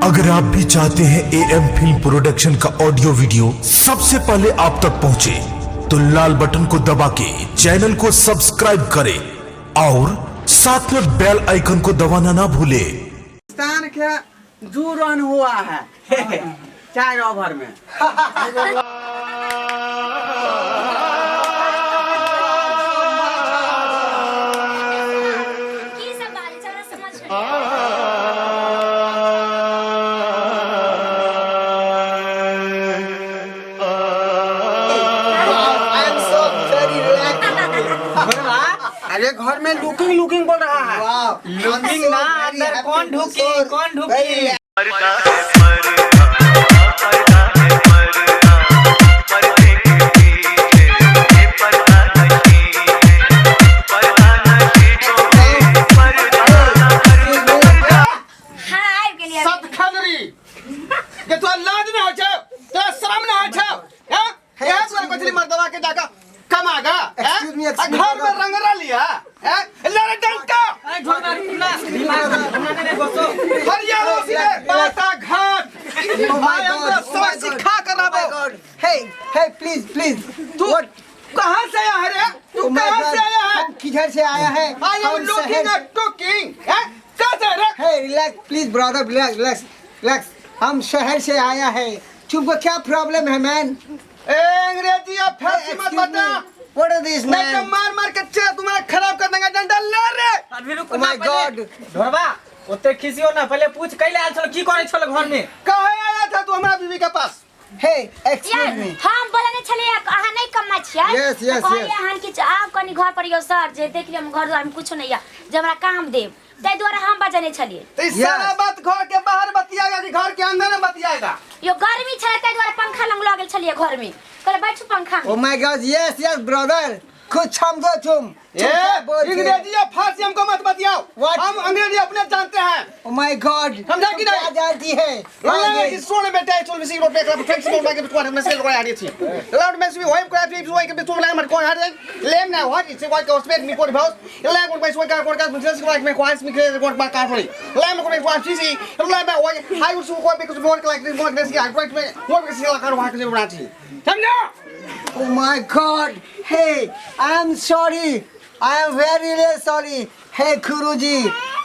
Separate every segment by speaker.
Speaker 1: अगर आप भी चाहते हैं ए एम फिल्म प्रोडक्शन का ऑडियो वीडियो सबसे पहले आप तक पहुंचे, तो लाल बटन को दबा के चैनल को सब्सक्राइब करें और साथ में बेल आइकन को दबाना ना भूलें।
Speaker 2: पाकिस्तान के दू रन हुआ है 4 ओवर में।
Speaker 3: की सब बात छै हमरा समझ में नहि आबै।
Speaker 4: I am so very relaxed.
Speaker 2: अरे, घर में लुकिंग लुकिंग बोल रहा है।
Speaker 4: Wow.
Speaker 5: Looking ना, अंदर कौन ढुकी, कौन ढुकी?
Speaker 6: मरदा है मरदा, मरदा है मरदा, पर्दे के पीछे ये पर्दा नशी है, पर्दा नशी तो है, पर्दा ना कर पर्दा।
Speaker 3: हाँ, आबि गेलियै।
Speaker 2: सत खदरी के तोरा लाज नहीं होइ छौ? तोरा शरम नहीं होइ छौ? हैं? इहे तोरा कथी मर्दवा के जाकर कमागा? हैं?
Speaker 4: Excuse me,
Speaker 2: आ
Speaker 4: excuse me,
Speaker 2: घर में रंगरा लिया हैं? ले रे डंका।
Speaker 5: अरे ढोलना, रुकना, दिमाग घुमाने नहीं घुसो।
Speaker 2: हरियाणा से बाटा घाट।
Speaker 4: Oh my
Speaker 2: I am
Speaker 4: God.
Speaker 2: the
Speaker 4: Oh my
Speaker 2: सब
Speaker 4: God.
Speaker 2: सिखा कर
Speaker 4: Oh my
Speaker 2: आबो।
Speaker 4: God. Hey, hey, please, please.
Speaker 2: तू
Speaker 4: What?
Speaker 2: कहाँ से आया है रे तू?
Speaker 4: Oh my
Speaker 2: कहाँ
Speaker 4: God.
Speaker 2: से आया है?
Speaker 4: हम किधर से आया है?
Speaker 2: I am
Speaker 4: हम
Speaker 2: लुकिंग
Speaker 4: शहर-
Speaker 2: एट टॉकिंग हैं, कहाँ से रे?
Speaker 4: Hey, relax, please, brother, relax, relax, relax. हम शहर से आया है। तुमको क्या प्रॉब्लम है, मैन?
Speaker 2: ए, अंग्रेजी या फारसी मत बता।
Speaker 4: What is this,
Speaker 2: नहीं तो
Speaker 4: man?
Speaker 2: मार मार के चेहरा तुम्हारा खराब कर देंगे। डंडा ले रे।
Speaker 5: अभी रुक
Speaker 4: Oh
Speaker 5: ना
Speaker 4: my
Speaker 5: पहिले।
Speaker 4: God.
Speaker 5: ढोरबा, ओते खिसियो ना, पहिले पूछ कैले आयल छल, की करै छल घर में?
Speaker 2: कहाँ आया था तू हमारा बीवी के पास?
Speaker 4: Hey, excuse
Speaker 3: यार
Speaker 4: me.
Speaker 3: हम बोलने छलियै अहाँ नहि कमाइ छियै।
Speaker 4: Yes, yes,
Speaker 3: तऽ कहलियै
Speaker 4: yes.
Speaker 3: हन कि आब कनि घर पर यौ सर, जे देख लियौ हम घर दुआर में कुछो नहि यऽ जे हमरा काम देब, ताहि दुआरे हम बजने छलियै।
Speaker 2: तो ई सारा बात घर के बाहर बतियाएगा कि घर के अंदर में बतियाएगा?
Speaker 3: यो गर्मी छलै, ताहि दुआरे पंखा लग लऽ गेल छलियै घर में, कहले बैठू पंखा में।
Speaker 4: Oh my God, yes, yes, brother. कुछ समझो तुम।
Speaker 2: ए,
Speaker 4: तुम क्या बोलते हो?
Speaker 2: अंग्रेजी या फारसी हमको मत बतियाओ।
Speaker 4: What?
Speaker 2: हम अंग्रेजी अपने जानते हैं।
Speaker 4: Oh my God.
Speaker 2: समझा कि
Speaker 4: तुम
Speaker 2: नहीं?
Speaker 4: क्या जानती है?
Speaker 2: लागे सोने बेटा चुल मिसी रोड पे फ्रेंड्स मोड लागे तुम्हारे में से लोग आ रही थी लाउड में से होइम क्राफ्ट भी होई के तुम लागे मत कोन हार लेम ना what it's what को स्पेड मी कोड हाउस लागे कोन पैसा का कोन का बिजनेस को में क्वांस मी के कोन का होई लागे कोन क्वांस सी लागे में होई हाई उस को पे कुछ मोड लागे मोड में से आई में मोड के से कर वहां के बनाती, समझा?
Speaker 4: Oh my God! Hey, I am sorry. I am very really sorry. Hey गुरुजी,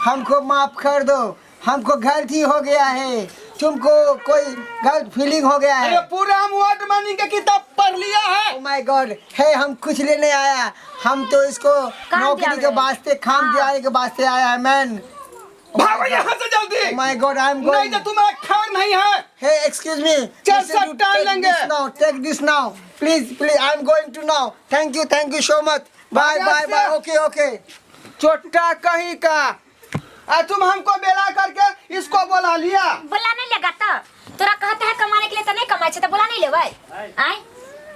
Speaker 4: हमको माफ कर दो। हमको गलती हो गया है। तुमको कोई गलत फीलिंग हो गया
Speaker 2: अरे
Speaker 4: है।
Speaker 2: पूरा हम वर्ड मनी के किताब पढ़ लिया है।
Speaker 4: Oh my God! हे, हम कुछ लेने आया। हम तो इसको
Speaker 3: काम
Speaker 4: नौकरी
Speaker 3: दियावे।
Speaker 4: के वास्ते, काम
Speaker 3: हाँ।
Speaker 4: दिलाने के वास्ते आया है, मैन।
Speaker 2: भागो यहाँ से जल्दी।
Speaker 4: Oh my God, I am
Speaker 2: नहीं
Speaker 4: going.
Speaker 2: तो तुम्हारा खैर नहीं है।
Speaker 4: Hey, excuse me.
Speaker 2: चल,
Speaker 4: Listen,
Speaker 2: सब
Speaker 4: you
Speaker 2: टाल
Speaker 4: take
Speaker 2: लेंगे।
Speaker 4: this now. Take this now. Please, please. I am going to now. Thank you, thank you so much. Bye, bye, bye. Okay, okay.
Speaker 2: चोट्टा कहीं का, आ तुम हमको बेला करके इसको बोला लिया।
Speaker 3: बोला नहीं लेगा तो तोरा कहते है कमाने के लिए तो नहीं कमाई छै, तो बोला नहीं लेबै आय?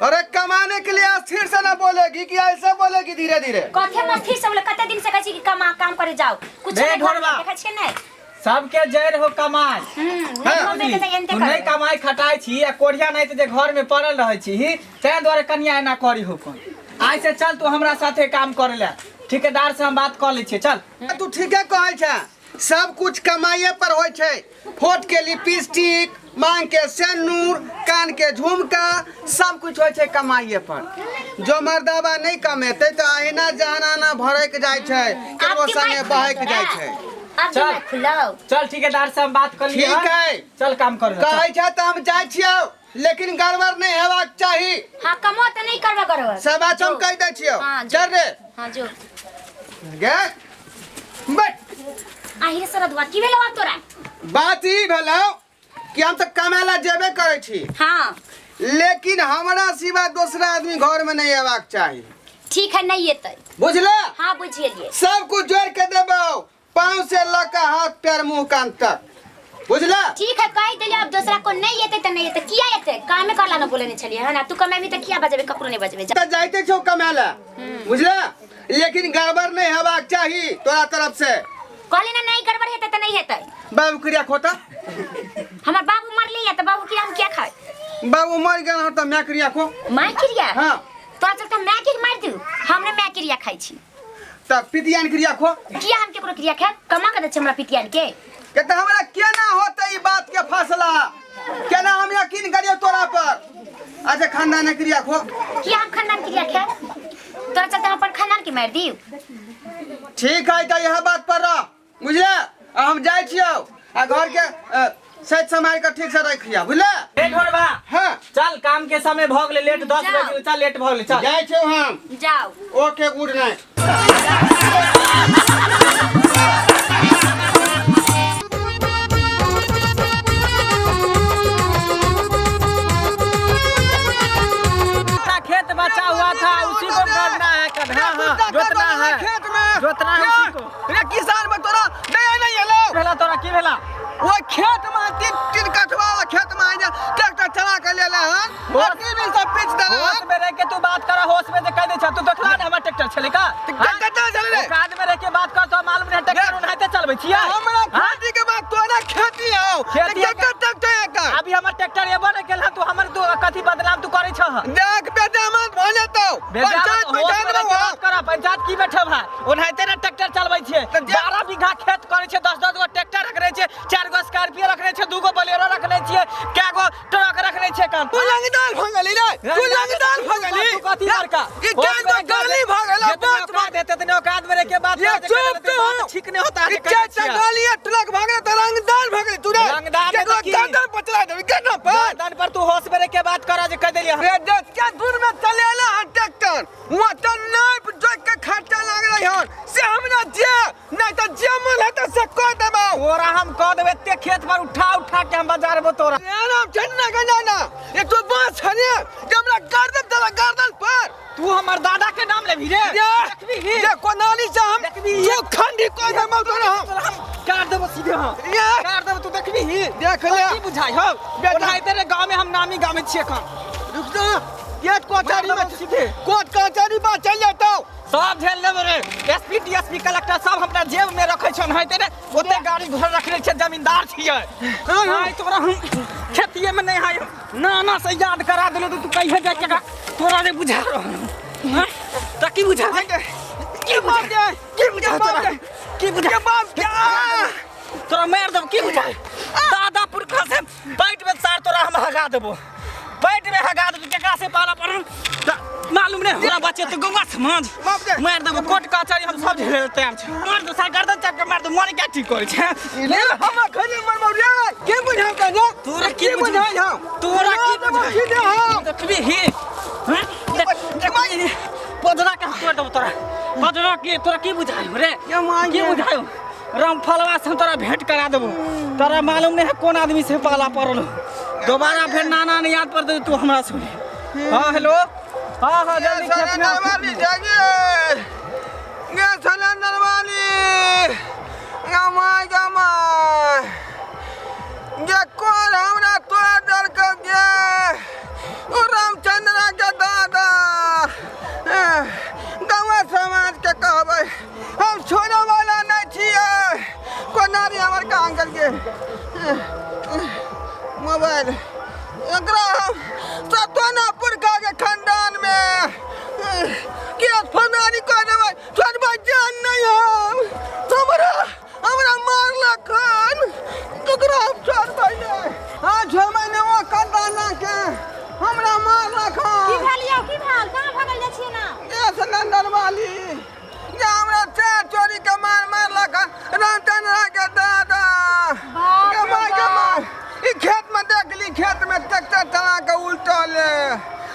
Speaker 2: अरे, कमाने के लिए स्थिर से ना बोलेगी कि ऐसे बोलेगी धीरे धीरे?
Speaker 3: कथे मस्ती से बोले, कते दिन से कहै छी कि कमा, काम करे जाओ, कुछ
Speaker 5: रे
Speaker 3: नहीं घर में
Speaker 5: ढोरबा।
Speaker 3: देखै छियै नहि?
Speaker 5: सबके जड़ हो कमाई।
Speaker 3: नहि कमेतै तऽ एनते
Speaker 5: तू नहि
Speaker 3: करबै।
Speaker 5: कमाई खटाई छी आ कोढ़िया नहि तऽ जे घर में पड़ल रहै छी, ताहि दुआरे कनिया एना करी हो। कोन आइ से चल तू हमरा साथे काम करे ले, ठेकेदार से हम बात कऽ लै छियै, चल।
Speaker 2: तू ठीके कहै छै, सब कुछ कमाइए पर होइ छै। होठ के लिपस्टिक, मांग के सेनूर, कान के झुमका, सब कुछ होइ छै कमाइए पर। जो मर्दाबा नहि कमेतै तऽ अहिना जहनाना भरक जाइ छै, केकरो
Speaker 3: आब दिमाग
Speaker 2: संगे बहक
Speaker 3: खुलौ
Speaker 2: जाइ
Speaker 3: तोरा?
Speaker 2: छै।
Speaker 3: आब
Speaker 5: चल।
Speaker 3: दिमाग खुलौ।
Speaker 5: चल, ठेकेदार से हम बात कर लिए।
Speaker 2: ठीक है।
Speaker 5: चल, काम कर।
Speaker 2: कहै छै तऽ हम जाइ छियौ, लेकिन गड़बड़ नहि हेबाक चाही।
Speaker 3: हाँ, कमो तऽ नहि करबै गड़बड़।
Speaker 2: सब बात हम
Speaker 3: जो।
Speaker 2: कहि दै छियौ।
Speaker 3: हाँ, जो।
Speaker 2: चल रे।
Speaker 3: हाँ, जो।
Speaker 2: गे बैठ।
Speaker 3: आहि रे सरदुआ, की भेलौ आब तोरा?
Speaker 2: बात ई भेलौ कि हम तऽ कमाय ला जेबे करै छी, लेकिन हमरा सिवा दोसरा आदमी घर में नहीं अयबाक चाही।
Speaker 3: ठीक है, नहीं एतै।
Speaker 2: बुझला?
Speaker 3: हाँ, बुझि गेलियै।
Speaker 2: सब कुछ जोड़ के देबौ, पाँव से लऽ के हाथ पैर मुंह कान तक, बुझला?
Speaker 3: ठीक है, कहि देलियै, आब दोसरा को नहीं एतै तऽ नहीं एतै। किया एतै? कामे करला न बोलेने छलियै हन, आ तू कमेबही तऽ किया बजेबै? ककरो नहि बजेबै, जा।
Speaker 2: तऽ जाइते छौ कमाय ला, बुझला? लेकिन गड़बड़ नहीं हेबाक चाही तोरा तरफ से।
Speaker 3: कहली ना, नहीं गड़बड़ हेतै तऽ नहीं हेतै।
Speaker 2: बाबू क्रिया खोता।
Speaker 3: हमर बाबू मरले या तऽ बाबू क्रिया हम किया खाय?
Speaker 2: बाबू मर गेल हँ तऽ my क्रिया खो।
Speaker 3: My क्रिया?
Speaker 2: हाँ।
Speaker 3: तोरा चलते हम माय के मारि दू? हमरे माय क्रिया खाइ छी।
Speaker 2: तऽ पितियान क्रिया खो।
Speaker 3: किया हम केकरो क्रिया खाय? कमा के दै छै हमरा पितियान के।
Speaker 2: के तऽ हमरा केना होतै ई बात के खानदान क्रिया खो।
Speaker 3: किया हम खानदान क्रिया खे तोरा चलते हम अपन खानदान के मारि दियौ।
Speaker 2: ठीक है तो यह बात पर रह बुझले। आ हम जाइ छियौ आ घर के सज सम्हारि के ठीक से रखिया बुझले।
Speaker 5: ए ढोरबा
Speaker 2: हाँ
Speaker 5: चल काम के समय भ गेलै लेट 10
Speaker 3: जाओ।
Speaker 5: बजे चल लेट भ गेलै चल
Speaker 2: जाइ छियौ हम।
Speaker 3: जाओ।
Speaker 2: Okay good night.
Speaker 5: का खेत बचा हुआ था उसी को करना है कब हाँ हाँ जोतना है
Speaker 2: खेत में
Speaker 5: जोतना है उसी को।
Speaker 2: रे किसान में तोरा दया नहीं एलो।
Speaker 5: भेला तोरा की भेला?
Speaker 2: वो खेत में तीन तीन कठवा वाला खेत में आइजा ट्रैक्टर चला के ले ले हन और तीन भी सब पीछ दे
Speaker 5: होश में रह के तू बात कर होश में जे कह दे छ तू देखला ने हमर ट्रैक्टर छले का
Speaker 2: ट्रैक्टर चले रे।
Speaker 5: औकात में रह के बात कर तो मालूम नहीं ट्रैक्टर ओनाहिते चलबै छियै।
Speaker 2: हमरा
Speaker 5: हाँ?
Speaker 2: खेती के बाद तोरा खेती हौ
Speaker 5: खेती है
Speaker 2: ट्रैक्टर ट्रैक्टर एकर
Speaker 5: अभी हमर ट्रैक्टर एबो ने केल तू हमर तू कथी बदनाम तू करै छह?
Speaker 2: देख बेजामत भ जेतौ। पंचायत
Speaker 5: होश
Speaker 2: बैठा
Speaker 5: में रह
Speaker 2: देबौ
Speaker 5: के
Speaker 2: हम।
Speaker 5: बात कर पंचायत की बैठब है ओनाहिते ने ट्रैक्टर चलबै छियै।
Speaker 2: तऽ जे-
Speaker 5: 12 बीघा खेत करै छियै 10-10 गो ट्रैक्टर रखने छियै 4 गो स्कॉर्पियो रखने छियै 2 गो बोलेरो रखने छियै कै गो ट्रक रखने छियै कान
Speaker 2: तू लंगदाल भ गेली रे तू लंगदाल भ गेली।
Speaker 5: तू कथी बड़का
Speaker 2: ई चार गो गाली भ गेल
Speaker 5: जितने
Speaker 2: बात
Speaker 5: औकात है तितने औकात में रह के बात
Speaker 2: ये
Speaker 5: कर, जे
Speaker 2: चुप
Speaker 5: कहते
Speaker 2: तू।
Speaker 5: बात ठीक नहीं होता है
Speaker 2: ई
Speaker 5: जे
Speaker 2: चार
Speaker 5: कहते छियै।
Speaker 2: गाली ट्रक भ गेल त रंगदाल भ गेली तू रे।
Speaker 5: रंगदाल है
Speaker 2: केकरो
Speaker 5: तऽ की?
Speaker 2: गर्दन पर चला देबी गर्दन पर।
Speaker 5: गर्दन पर तू होश में रह के बात कर जे कह देलियै हम।
Speaker 2: रे देख के दूर में चले एला हन ट्रैक्टर वहाँ तऽ नाप जोख के खर्चा लागलै हन से हमरा जे नहीं तऽ जे मन हेतै से कऽ देबौ।
Speaker 5: तोरा हम कह देबै एते खेत पर उठा उठा के हम बजारबो तोरा।
Speaker 2: ए राम चंद्र के जाना ये तो बांस है रे जे हमरा गर्दन तोरा गर्दन पर।
Speaker 5: तू हमर दादा के नाम लेबही रे।
Speaker 2: ये
Speaker 5: देखबी
Speaker 2: ये कोनाली से हम
Speaker 5: देखबी
Speaker 2: जो खंडी कऽ देबौ तोरा हम।
Speaker 5: तोरा हम काट देबो सीधे हम।
Speaker 2: ये
Speaker 5: काट देबो तू देखबी
Speaker 2: देख ले।
Speaker 5: की बुझाइ हौ
Speaker 2: बेटा।
Speaker 5: ओनाहिते रे गाँव में हम नामी गामे छियै एखन।
Speaker 2: रुक जा ये कोचारी में
Speaker 5: सीधे।
Speaker 2: कोर्ट कचहरी में चल जेतौ।
Speaker 5: सब झेल लेबै रे एसपी डीएसपी कलेक्टर सब हमरा जेब में रखै छन होइते रे ओते गाड़ी घोड़ा रखने छै जमींदार छियै। आइ तोरा हम खेतिए में नहीं हाय नाना से याद करा देलो तो तू कहिए जा के तोरा रे बुझा रहल हैं त की बुझा
Speaker 2: की बुझा
Speaker 5: की बुझा तोरा की बुझा
Speaker 2: के बाप के आ!
Speaker 5: तोरा मार देबो की बुझा दादा पुरखा से पेट में सार तोरा हम हगा देबो पेट में हगा देबो केकरा से पाला पड़ल त मालूम नहीं हमरा बचे तो गौवा समाज
Speaker 2: बाप रे।
Speaker 5: मार देबो कोर्ट कचहरी हम सब झेले ले तैयार छी। मार दो सार गर्दन चाप के मार दो मन क्या ठीक करै छै।
Speaker 2: ले हम खली मरबौ रे के बुझाउ के रे
Speaker 5: तोरा की
Speaker 2: के बुझाइ हम
Speaker 5: तोरा की बुझाइ?
Speaker 2: सीधे हम
Speaker 5: देखबी ही हैं? देखबी ही पदरा के तोड़ देबो तोरा पदरा के तोरा की बुझाइ रे
Speaker 2: ये माय
Speaker 5: की
Speaker 2: गे।
Speaker 5: बुझाइ रामफलवा से हम तोरा भेंट करा देबो तोरा मालूम नहीं है कौन आदमी से पाला पड़ल दोबारा फिर नाना ने याद पड़ते तू हमरा सुने। हाँ हेलो हाँ हाँ जल्दी खेत में आओ।
Speaker 2: वाली जागे गे सिलेंडर वाली गमाय गमाय गे कोन हमरा तोरा डर के गे ओ रामचंद्र के दादा गाँव समाज के कहबै हम छोड़े वाला नहीं छियै। कोनारी हमर कहाँ गेल गे मोबाइल एकरा हम सतोना पुरखा के खानदान में के फनारी कह देबै छोड़बै जान नहीं हम हमरा हमरा मारलक हन तकरा हम छोड़बै नहीं। हाँ छोड़बै नहीं ओ खानदाना के हमरा मारलक
Speaker 3: की
Speaker 2: हन।
Speaker 3: भेल यौ की भेल कहाँ भगल जाइ छियै ना?
Speaker 2: ए सिलेंडर वाली जे हमरा चार चोरी के मार मारलक हन रामचंद्र के दादा
Speaker 3: बाप रे
Speaker 2: गमाय
Speaker 3: बाप।
Speaker 2: गमाय ई खेत में देख ली खेत में ट्रैक्टर चला के उल्टल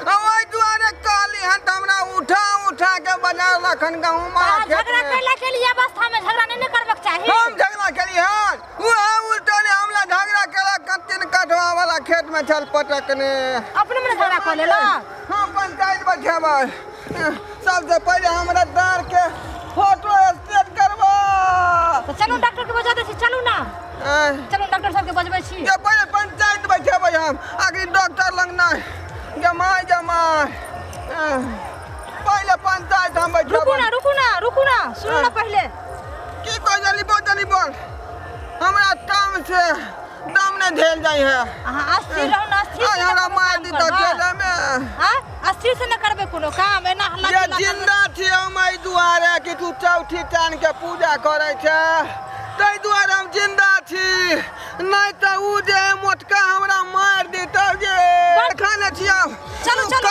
Speaker 2: आ ओहि दुआरे कहली हन तऽ हमरा उठा उठा के बाजार रखन गहूम
Speaker 3: आ,
Speaker 2: खेत
Speaker 3: झगड़ा
Speaker 2: में।
Speaker 3: कैला के लिए अवस्था में झगड़ा नहीं ने करबाक चाही।
Speaker 2: हम झगड़ा केली हन वह उल्टल हमरा झगड़ा केलक तीन कठवा वाला खेत में छल पटकने
Speaker 3: अपने में झगड़ा कऽ लेलक।
Speaker 2: हम पंचायत बैठेबै सबसे पहिले हमरा दार के फोटो स्टेट करबा।
Speaker 3: तऽ चलू डॉक्टर के बजा दै छी चलू ना।
Speaker 2: आँय।
Speaker 3: चलू डॉक्टर साहब के बजबै छी।
Speaker 2: जे पहिले पंचायत बैठेबै हम आखिर डॉक्टर लग नहीं जमाय जमाय पहिले पंचायत हम
Speaker 3: रुकू
Speaker 2: बैठेबै।
Speaker 3: ना रुकू ना रुकू ना सुनू ना पहिले।
Speaker 2: की कह जल्दी बोल जल्दी बोल हमरा काम से दम नहीं झेल जाइ है।
Speaker 3: अहाँ अस्थिर रहू ना अस्थिर
Speaker 2: आज
Speaker 3: से ना
Speaker 2: हमरा
Speaker 3: कोनो
Speaker 2: मार
Speaker 3: काम
Speaker 2: दी
Speaker 3: करबै।
Speaker 2: तऽ में
Speaker 3: हाँ अस्थिर से ना करबै कोनो काम एना हल्ला
Speaker 2: जे
Speaker 3: चिल्ला करबै।
Speaker 2: जिंदा छी हम एहि दुआरे कि तू चौठी चान के पूजा करै छै ताहि दुआरे हम जिंदा छी नहीं तऽ उ जे मोटका हमरा मार देतौ जे खाने छी हम।
Speaker 3: चलू चलू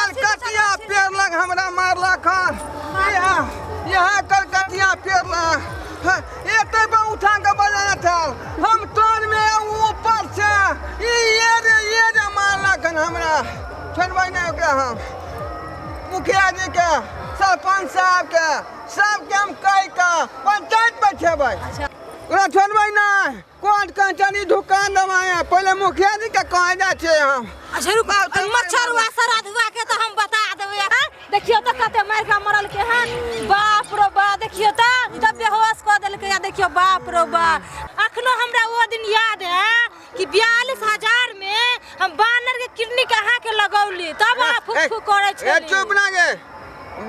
Speaker 4: छोड़बै नहि ओकरा हम। मुखिया जी के, सरपंच साहब के, सबके हम कहि कऽ पंचायत बैठेबै। ओकरा छोड़बै नहि। कोर्ट कचहरी दुकान दबाए पहिले मुखिया जी के कहे जाइ छियै हम।
Speaker 7: अच्छा रुक, मच्छर हुआ सराधुआ के तो हम बता देबै। हाँ देखियो तो कते मार के मरल के हन। बाप रो बा, देखियो तो तब बेहोश कऽ देलकै। आ देखियो बाप रो बा, अखनो हमरा वो दिन याद है कि 42,000 में हम बानर के किडनी के अहाँ के लगौली, तब अहाँ फुक फुक करै
Speaker 4: ए
Speaker 7: छली।
Speaker 4: चुप ना गे,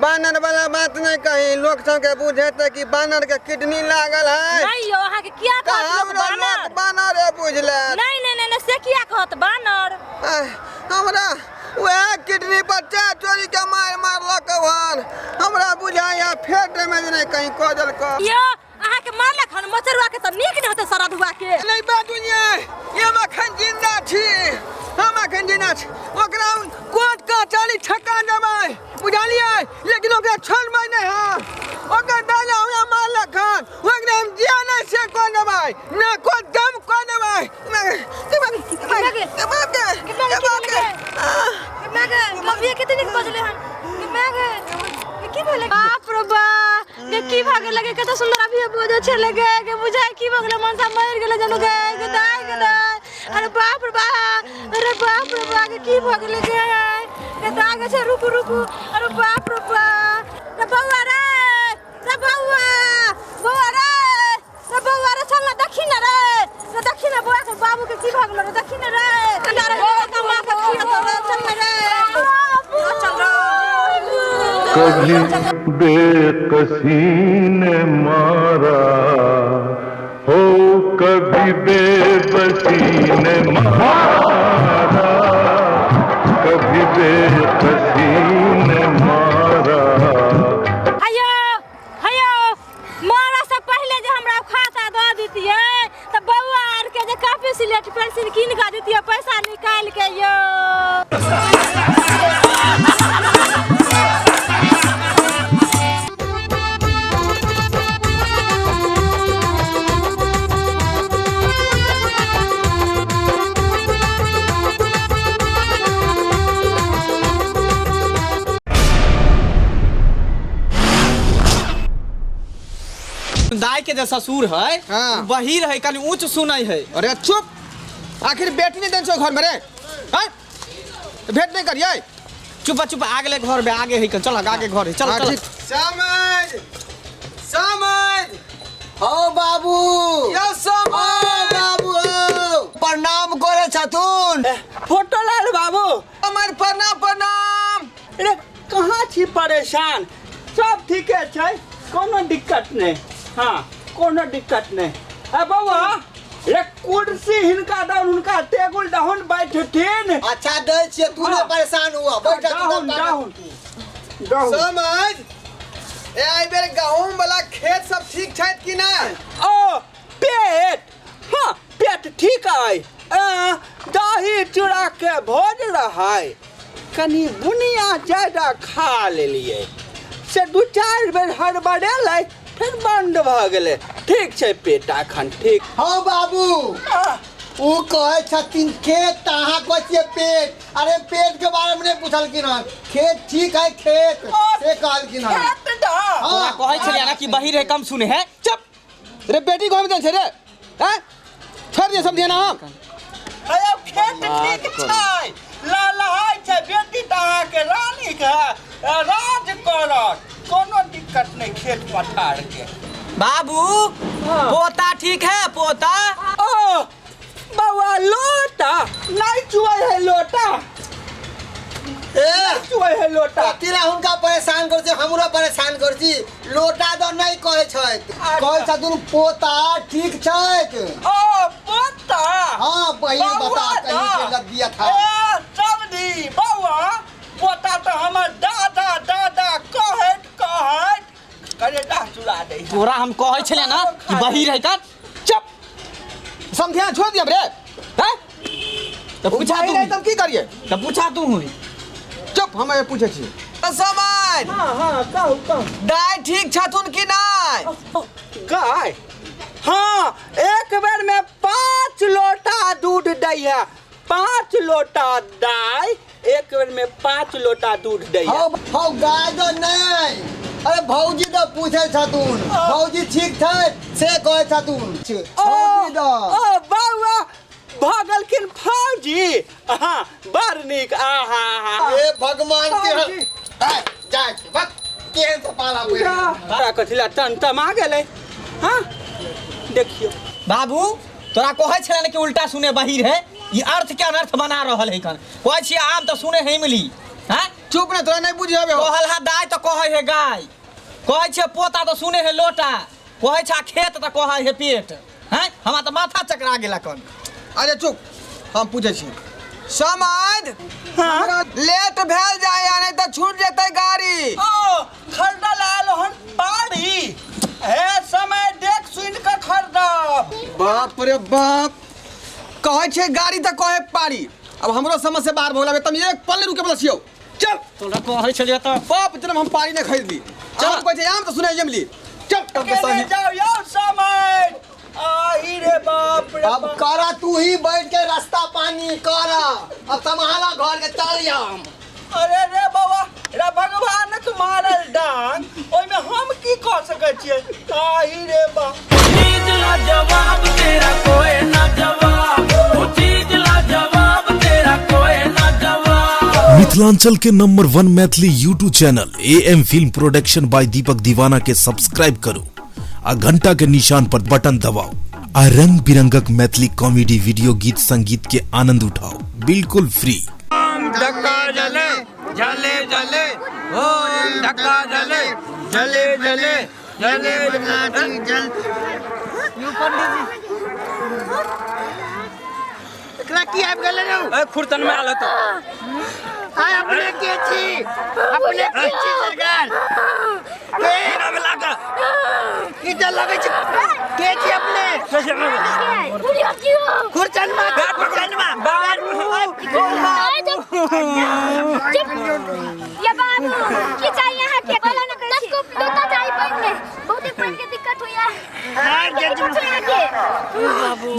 Speaker 4: बानर वाला बात नहीं कही, लोग सबके बुझेते कि बानर के किडनी लागल है।
Speaker 7: नहीं यो, अहाँ के किया
Speaker 4: तऽ
Speaker 7: कहत लोक
Speaker 4: हमरा
Speaker 7: बानर?
Speaker 4: लोक बानरे बुझले।
Speaker 7: नहीं नहीं नहीं, नहीं से किया कहत बानर?
Speaker 4: आह, हमरा वएह किडनी पर चाह चोरी के मार मारलक हन, हमरा बुझाइया फेर डैमेज नहीं कहीं कऽ देलक।
Speaker 7: यो अहाँ के मारलक हन मचरुआ के, तऽ नीक नहि होतै सरधुआ के।
Speaker 4: नहीं बाजू ये, हम अखन जिंदा छी, हम अखन जिंदा छी। ओकरा हम कोर्ट कचहरी ठका देबै बुझलियै, लेकिन ओकरा छोड़बै नहि हम। ओकर दादा हमरा मारलक हन, ओकरा हम जिया नहि से कऽ देबै, ना को दम कऽ देबै।
Speaker 7: कते नीक बजले हन। की भेलै? बाप रे बा, गे की भऽ गेलै गे? कते सुंदर अभी बजै छलै गे, गे बुझाइ की भऽ गेलै? मनसा मरि गेलै जनु गे। गे दाइ, गे दाइ, अरे बाप रे बा, अरे बाप रे बा, गे की भऽ गेलै गे? गे दाइ गे छै, रुकू रुकू, अरे बाप रे बा। रे बौआ रे, रे बौआ, बौआ रे, रे बौआ रे, चल ना देखी ना रे, रे देखी ना बौआ के बाबू के की भऽ गेलो रे, देखी ना रे। रे कमा के खियतो रे, चल ना रे, चल रे।
Speaker 8: कभी बेकसी ने मारा हो, कभी बेबसी ने मारा, कभी बेकसी ने मारा।
Speaker 7: हयो हयो, मरऽ से पहिले जे हमरा खाता दऽ दितियै तऽ बौआ आर के जे कॉपी स्लेट पेंसिल कीन कऽ दितियै पैसा निकालि के यो।
Speaker 5: दाई के जे ससुर है,
Speaker 2: हाँ।
Speaker 5: वही रहे कनी ऊंच सुनै है।
Speaker 2: अरे चुप, आखिर बेटी नहीं देन छौ घर में रे, हैं? तो भेंट नहीं करिए।
Speaker 5: चुप चुप, आ गेलै घर में, आगे है, चल आगे घर है, चल
Speaker 2: हाँ,
Speaker 5: चल।
Speaker 2: ठीक। समझ समझ।
Speaker 4: हो बाबू,
Speaker 2: यो समझ।
Speaker 4: बाबू हो, प्रणाम करे छथुन।
Speaker 9: फोटो लाल बाबू।
Speaker 4: हमर प्रणाम प्रणाम।
Speaker 9: अरे कहाँ छी परेशान? सब ठीके छै, कोनो दिक्कत नहीं। हाँ कोनो दिक्कत नहीं। ए बौआ रे, कुर्सी हिनका दहुन, हुनका टेबुल दहुन बैठथिन।
Speaker 4: अच्छा दै छियै, तू नहि परेशान हुआ, बैठ जा तू।
Speaker 9: दहुन दहुन दहुन।
Speaker 2: समझ, ए आई बेर गहूम वाला खेत सब ठीक छै कि नहीं?
Speaker 9: ओ पेट, हाँ पेट ठीक है। दही चूड़ा के भोज रहै, कनी बुनिया ज्यादा खा लेलियै से 2-4 बेर हड़बड़ेलै, फिर बंद भऽ गेलै। ठीक छै पेट अखन ठीक।
Speaker 4: हँ बाबू, उ कहै छथिन खेत, तऽ अहाँ कहै छियै पेट। अरे पेट के बारे में नहीं पूछलखिन हन, खेत ठीक है खेत से कहलखिन हन।
Speaker 9: खेत दऽ।
Speaker 5: तोरा कहै छलियै ना कि बही रहे कम सुने है।
Speaker 2: चुप रे, बेटी घर में देन छै रे, हैं? छोड़ दिए समझिए ना हम।
Speaker 9: अरे खेत ठीक छै, लहलहाइ छै, बेटी तऽ अहाँके रानी के राज करत, कोनो दिक्कत नहीं खेत पथार के।
Speaker 5: बाबू पोता ठीक है पोता?
Speaker 9: ओ बौआ लोटा नहीं चुआई है, लोटा
Speaker 4: ए
Speaker 9: चुआई है लोटा।
Speaker 4: कथी ला हुनका परेशान कर छी, हमरो परेशान कर छी। लोटा दऽ नहीं कहै छथि, कहै छथुन पोता ठीक छथि।
Speaker 9: ओ पोता,
Speaker 4: हाँ बहिन बता कहीं के लग दिया था।
Speaker 9: ए समधी बौआ, पोता तऽ हमर दादा दादा कहैत कहैत करेजा चुरा दै।
Speaker 5: तोरा हम कहै छलियै ना कि बही रहे का।
Speaker 2: चुप समझिया, छोड़ दिया रे, हैं?
Speaker 5: तऽ पूछा
Speaker 2: बही
Speaker 5: तू
Speaker 2: रहे तब की करिए?
Speaker 5: तऽ पूछा तू हुई।
Speaker 2: चुप, हम पूछै छी। समझ।
Speaker 9: हाँ हाँ कहू कहू।
Speaker 2: दाइ ठीक छथुन कि नहीं?
Speaker 9: गाय हाँ, एक बेर में 5 लोटा दूध दै है, 5 लोटा दाय एक बेर में 5 लोटा दूध दैया।
Speaker 4: हौ हौ गाय दो नहीं, अरे भौजी दो पूछे छथुन, भौजी ठीक छै से कहै छथुन। भौजी दो
Speaker 9: ओ बाबा भगलखिन फौजी। हाँ बड़ नीक। आहा हा
Speaker 2: हे भगवान के जाय छी बक केहन से पाला
Speaker 9: बड़ा कथिला टमटमा गेलै। हाँ देखियो
Speaker 5: बाबू तोरा कहै छलै ने कि उल्टा सुने बहिर है, ई अर्थ के अनर्थ बना रहल है। कन कहै छियै आम तऽ सुने है इमली। हैं
Speaker 2: चुप ने, तोरा नहीं बुझेबे।
Speaker 5: कहल हा दाय तऽ कहै है गाय, कहै छियै पोता तऽ सुने है लोटा, कहै छै खेत तऽ कहै है पेट। हैं हमरा तऽ माथा चकरा गेला कन।
Speaker 2: अरे चुप, हम पूछै छी समाद। हाँ? लेट भेल जाय नहीं तऽ छूट जेतै गाड़ी।
Speaker 9: ओ खरीदल आयल हन पारी, हे समय देख सुन के खरीदब।
Speaker 2: बाप रे बाप, कहै छै गाड़ी तऽ कहै पारी। अब हमरो समझ से बाहर भऽ गेल, तम एक पल नहीं रुके वाला छियौ। चल
Speaker 5: तोरा कहै छलियै तऽ
Speaker 2: बाप जनम हम पारी नहीं खरीदली। चल कहै छै आम तऽ सुनै इमली। चल
Speaker 9: केने जाओ यौ समय। आही रे बाप रे।
Speaker 4: अब करा तू ही बैठ के रास्ता पानी करा, अब सम्हाला घर के चल हम।
Speaker 9: अरे रे बाबा रे भगवानक मारल डांग, ओहिमे हम की कऽ सकै छियै। आही रे बाप।
Speaker 10: चीज ला जवाब तेरा कोई ना जवाब, वो चीज ला जवाब तेरा कोई ना जवाब।
Speaker 1: मिथिलांचल के number 1 Maithili YouTube channel AM film production by Deepak Deewana के सब्सक्राइब करू आ घंटा के निशान पर बटन दबाओ आ रंग बिरंगक मैथिली कॉमेडी वीडियो गीत संगीत के आनंद उठाओ बिल्कुल फ्री।
Speaker 10: धक्का जले जले जले ओम धक्का जले जले जले जले
Speaker 4: जल।
Speaker 2: एकरा की आबि गेलै रौ?
Speaker 5: ए खुरतन में आल तो।
Speaker 4: आय अपने के छी, अपने के छी सरकार।
Speaker 5: के नाम लागा
Speaker 4: ई त लगै छै के छी अपने? खुरचनमा खुरचनमा
Speaker 3: ये बाबू की चाहिए अहाँ के? बोला ना 10 गो लोटा चाहिए पानि में, बहुते पानि के दिक्कत होइया।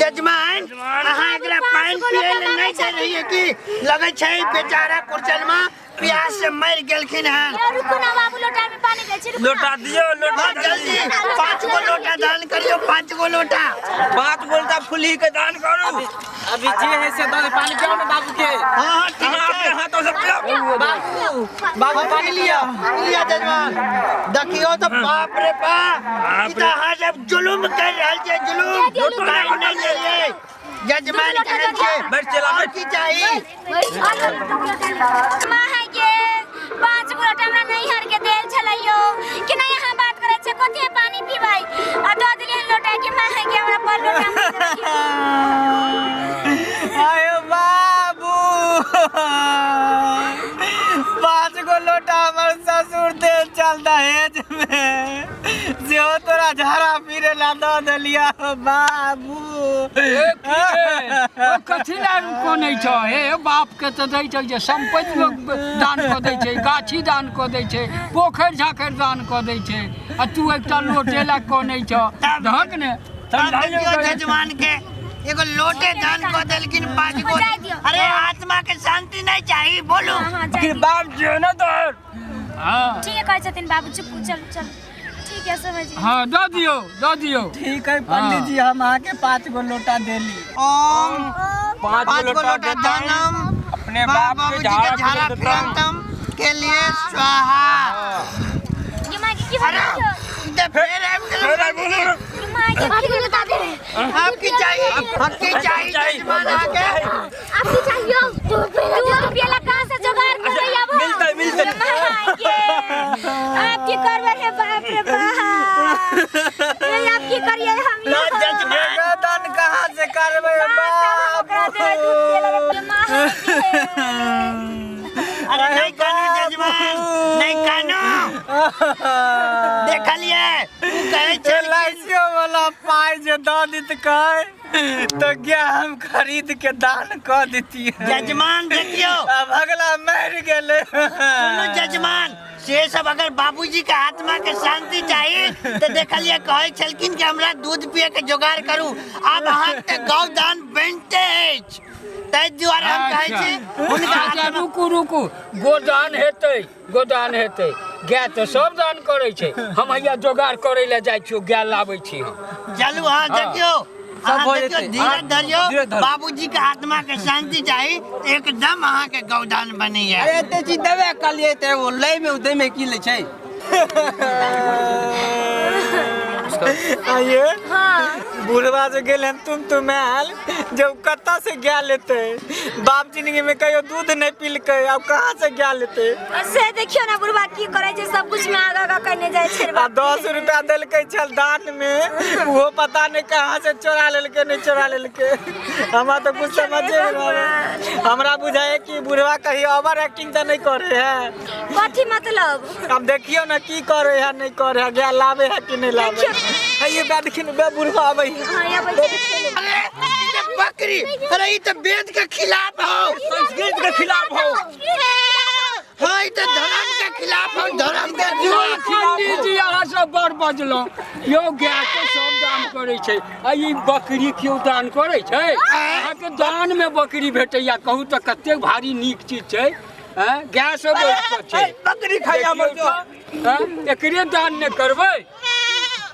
Speaker 4: जजमान अहाँ एकरा पानि पियै लए नहि दे रहियै की? लगै छै बेचारा कुरचनमा प्यास से मरि गेलखिन हन।
Speaker 3: रुकू ना बाबू, लोटा में पानी दै छी।
Speaker 10: लोटा दियो, लोटा
Speaker 4: जल्दी 5 गो लोटा दान करियो, 5 गो लोटा।
Speaker 10: 5 गोटा फुली के दान करू।
Speaker 5: अभी जे है से दो, पानी पियाओ ना बाबू के।
Speaker 4: हाँ हाँ ठीक
Speaker 10: अहाँ
Speaker 4: छै।
Speaker 10: अपने हाथों से पियाओ।
Speaker 5: बाबू बाबू पानी लिया
Speaker 4: लिया जजमान। देखियो तो बाप रे बाप, ई तऽ अहाँ सब जुलुम कर रहल छियै, जुलुम। पानि नहि देलियै जजमान कहै छियै।
Speaker 10: बैठ चला
Speaker 4: और
Speaker 10: बैठ।
Speaker 4: की चाही?
Speaker 3: माँ है के 5 गो लोटा हमरा नैहर के देल छलैयो कि नहीं? अहाँ बात करै छै कथी पानी पीबै आ दऽ देलियै लोटा के। माँ है के हमरा पर लोटा।
Speaker 5: आयो बाबू 5 गो लोटा हमर ससुर देल चल दहेज में, जे तोरा झाड़ा पीरे ला दऽ देलिया बाबू।
Speaker 11: कथी ला कनै छ? हे बाप के तऽ दै छै जे सम्पत्ति लोक दान कऽ दै छै, गाछी दान कऽ दै छै, पोखरि झाखरि दान कऽ दै छै, आ तू एकटा लोटे ला कनै छ। धक ने
Speaker 4: जजमान के एगो लोटे दान कऽ देलखिन 5 गो। अरे आत्मा के शांति नहीं चाहिए बोलू।
Speaker 10: बाप जी ना तो
Speaker 11: हाँ
Speaker 3: ठीक है कहै छथिन बाबू। चुप चल चल ठीक है समझ गई।
Speaker 11: हाँ दऽ दियौ दऽ दियौ।
Speaker 5: ठीक है पंडित जी, हम अहाँके 5 गो लोटा देली।
Speaker 4: ओम
Speaker 10: 5
Speaker 4: 5 गो लोटा दानम
Speaker 10: अपने बाप के
Speaker 4: बाबूजी के
Speaker 10: झाड़ा
Speaker 4: झाड़ा
Speaker 10: फिरतम
Speaker 4: फिरतम के लिए स्वाहा।
Speaker 3: ये माँ के की भऽ गेल?
Speaker 4: ते फेर आबि गेलौ।
Speaker 3: ये माँ के की भेल बता दे।
Speaker 4: आपकी चाहिए, आपकी चाहिए जजमान आके।
Speaker 3: आपकी चाहिए दूध पियला कहाँ से जुगाड़ करबै अब?
Speaker 10: मिलतै मिलतै।
Speaker 3: माँ के आप की करबै हे? बाप रे बाप, ये आप की करिए हम?
Speaker 4: जजमान
Speaker 5: दान कहाँ से करबै बाबू?
Speaker 3: माँ के
Speaker 4: अरे नहीं कानू जजमान, नहीं कानू। देखलिए उ कहै छै
Speaker 5: एल वाला पाइ जे दऽ दितकै तो क्या हम खरीद के दान कऽ दितियै।
Speaker 4: जजमान देखियो
Speaker 5: अब अगला मरि गेलै।
Speaker 4: सुनू जजमान, से सब अगर बाबूजी के आत्मा के शांति चाही तो देखलिए कहै छलखिन कि हमरा दूध पिए के जोगाड़ करू। आब अहाँ के गौ दान बनते अछि। त
Speaker 12: ताहि दुआरे हम कहै छी हुनका
Speaker 11: अच्छा रुकू रुकू, गोदान हेतै, गोदान हेतै। गाय तऽ सब दान करै छै। हम हैया जोगाड़ करै लए जाइ छियौ, गाय लाबै छी हम।
Speaker 12: चलू। हाँ, देखियौ,
Speaker 13: सब
Speaker 12: अहाँ
Speaker 13: भऽ
Speaker 12: देखियौ,
Speaker 13: जेतै।
Speaker 12: धीरज धरियौ।
Speaker 13: धीरज धरू।
Speaker 12: बाबूजी के आत्मा के शांति चाही, एकदम अहाँ के गौदान बनैया।
Speaker 13: अरे एते चीज देबे कहलियै तऽ ओ लै में दै में की लै छै?
Speaker 5: आइए बुढ़वा जे गेल हन तुम तुम आयल जब कतऽ से गाय लेते? बाप जिंदगी में कहियो दूध नहीं पीलकै, अब कहाँ से गाय लेते?
Speaker 3: से देखियो ना बुढ़वा की करे छै, सब कुछ में आगा आगा करने जाय छै।
Speaker 5: आ 10 रुपया देलकै छल दान में, वो पता नहीं कहाँ से चोरा लेलकै, नहीं चोरा लेलकै, हमरा तो कुछ समझे नहीं आवे। हमरा बुझाए कि बुढ़वा कहीं ओवर एक्टिंग तो नहीं करे है।
Speaker 3: कथी मतलब?
Speaker 5: अब देखियो ना की करे है, नहीं करे है, गाय लावे है कि नहीं लावे है। ये बे देखियो ना, बे बुढ़वा आवे है।
Speaker 3: हाँ, ये आबै छै।
Speaker 12: अरे ई तऽ बकरी, अरे ई तऽ वेद के खिलाफ हो,
Speaker 13: संस्कृत के खिलाफ हो।
Speaker 12: हाँ, ई तऽ धर्म के खिलाफ हो, धर्म के खिलाफ।
Speaker 11: पंडित जी, अहाँ सब बड़ बजलहुँ यौ। गाय तऽ सब दान करै छै आ ई बकरी केओ दान करै छै? अहाँके दान में बकरी भेटैया, कहू तऽ कतेक भारी नीक चीज छै। आँय, गाय सब बढ़ि कऽ छै।
Speaker 13: बकरी खाइया मर
Speaker 11: देखियौ तऽ, आँय, एकरे दान नहि करबै?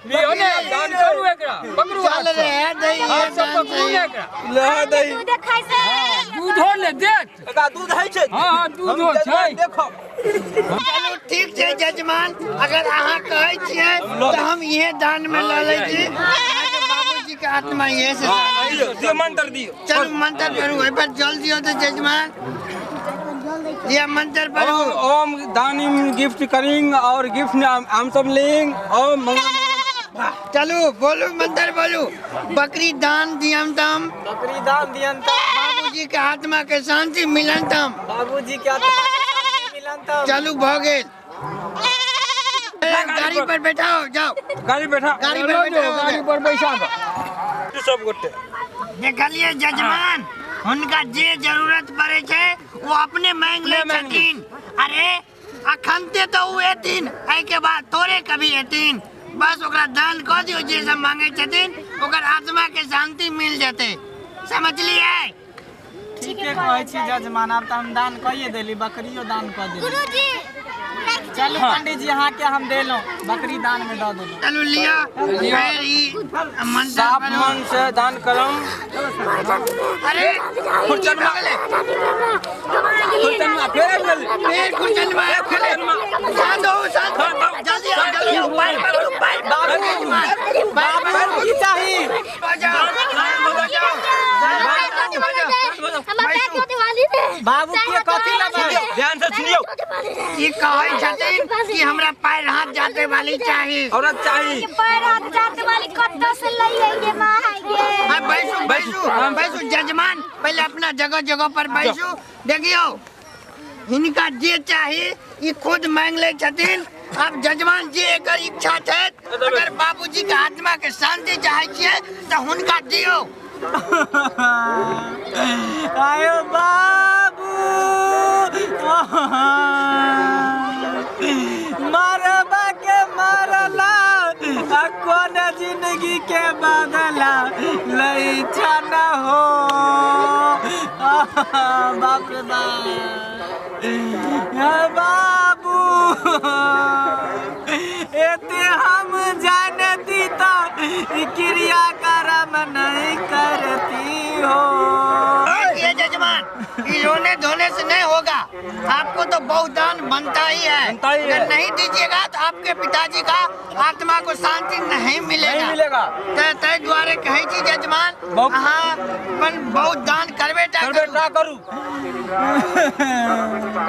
Speaker 11: लियौ ने, दान करू एकरा, पकड़ू हाथ
Speaker 12: चल रे,
Speaker 11: सँ।
Speaker 12: दही
Speaker 11: हाथ सँ पकड़ू ने एकरा।
Speaker 13: ले दही।
Speaker 3: दूध खाइ से।
Speaker 11: दूधो ने देत।
Speaker 13: एकरा दूध होइ छै?
Speaker 11: हाँ हाँ, दूधो
Speaker 13: हम
Speaker 11: छै।
Speaker 13: देखो।
Speaker 12: चलू ठीक छै जजमान, अगर अहाँ कहै छियै तऽ हम इहे दान में लऽ लै छी। अहाँके बाबूजी के आत्मा इहे से
Speaker 13: दियौ दियौ, मंत्र दियौ।
Speaker 12: चलू, मंत्र पढ़ू, एहि पर जल दियौ तऽ जजमान, दिया मंत्र पढ़ू।
Speaker 13: ओम ओम दानिम गिफ्ट करिंग और गिफ्ट हम सब लेंग ओम मंगल।
Speaker 12: चलू, बोलू, मंत्र बोलू। बकरी दान दियम तम,
Speaker 5: बकरी दान दियन तम,
Speaker 12: बाबूजी के आत्मा के शांति मिलन तम,
Speaker 5: बाबूजी के आत्मा के शांति मिलन तम।
Speaker 12: चलू, भऽ गेल। गाड़ी पर बैठाओ, जाओ।
Speaker 13: गाड़ी बैठा।
Speaker 12: गाड़ी पर
Speaker 11: चलो जो,
Speaker 12: बैठाओ।
Speaker 11: गाड़ी पर बैसा दो।
Speaker 13: सब गोटे
Speaker 12: देखलिए जजमान, हुनका जे जरूरत पड़े छै वो अपने मांग लै छथिन। अरे अखनते तो ओ एथिन, एहिके बाद तोरे कभी एथिन। बस ओकरा दान कऽ दियौ जे सब मांगे छथिन, ओकर आत्मा के शांति मिल जेतै, समझलिए?
Speaker 5: ठीके कहै छी जजमान, आब तऽ हम दान कइए देली, बकरियो दान कऽ देली।
Speaker 3: गुरुजी।
Speaker 5: चलू पंडित जी, अहाँके हम देलहुँ, बकरी दान में दऽ देलहुँ।
Speaker 12: चलू, लिअ, फेर ई मंत्र
Speaker 13: साफ
Speaker 12: पढ़ू।
Speaker 13: मन से दान करम।
Speaker 12: अरे
Speaker 13: खुरचनमा, खुरचनमा फेर आबि गेल।
Speaker 12: फेर खुरचनमा आबि गेलै। शांत हो, शांत हो, जल्दी आओ, जल्दी आओ, पैर पकड़ू, पैर पकड़ू जजमान।
Speaker 5: बाबू की चाही?
Speaker 12: बजाओ, बजाओ।
Speaker 5: बाबू के कथी लेबै?
Speaker 13: ध्यान से सुनियौ।
Speaker 12: ई कहै छथिन कि हमरा पैर हाथ जाते वाली चाही।
Speaker 13: औरत चाही।
Speaker 3: पैर हाथ जाते वाली कत्तो से लई आइए माँ गे?
Speaker 12: हाँ, बैसू बैसू बैसू जजमान, पहले अपना जगह जगह पर बैसू। देखियौ, हिनका जे चाही ई खुद मांग लै छथिन। आब जजमान, जे एकर इच्छा छै, अगर बाबूजी के आत्मा के शांति चाहै छियै तऽ हुनका दियौ।
Speaker 5: आयो बाबू, मरबा के मरला आ कोन जिंदगी के बदला लई न हो। बाप रे बाप, हे बाबू, एते हम जानती तऽ ई क्रिया कर्म नहीं करती हो।
Speaker 12: देखिए जजमान, ये रोने धोने से नहीं होगा, आपको तो बहुत दान बनता ही है।
Speaker 13: बनता ही है।
Speaker 12: अगर नहीं दीजिएगा तो आपके पिताजी का आत्मा को शांति नहीं मिलेगा।
Speaker 13: नहीं मिलेगा।
Speaker 12: ते ताहि दुआरे कहै छी जजमान, अहाँ अपन बहुत दान करबे टा
Speaker 13: करबे
Speaker 12: करू।
Speaker 13: टा करू।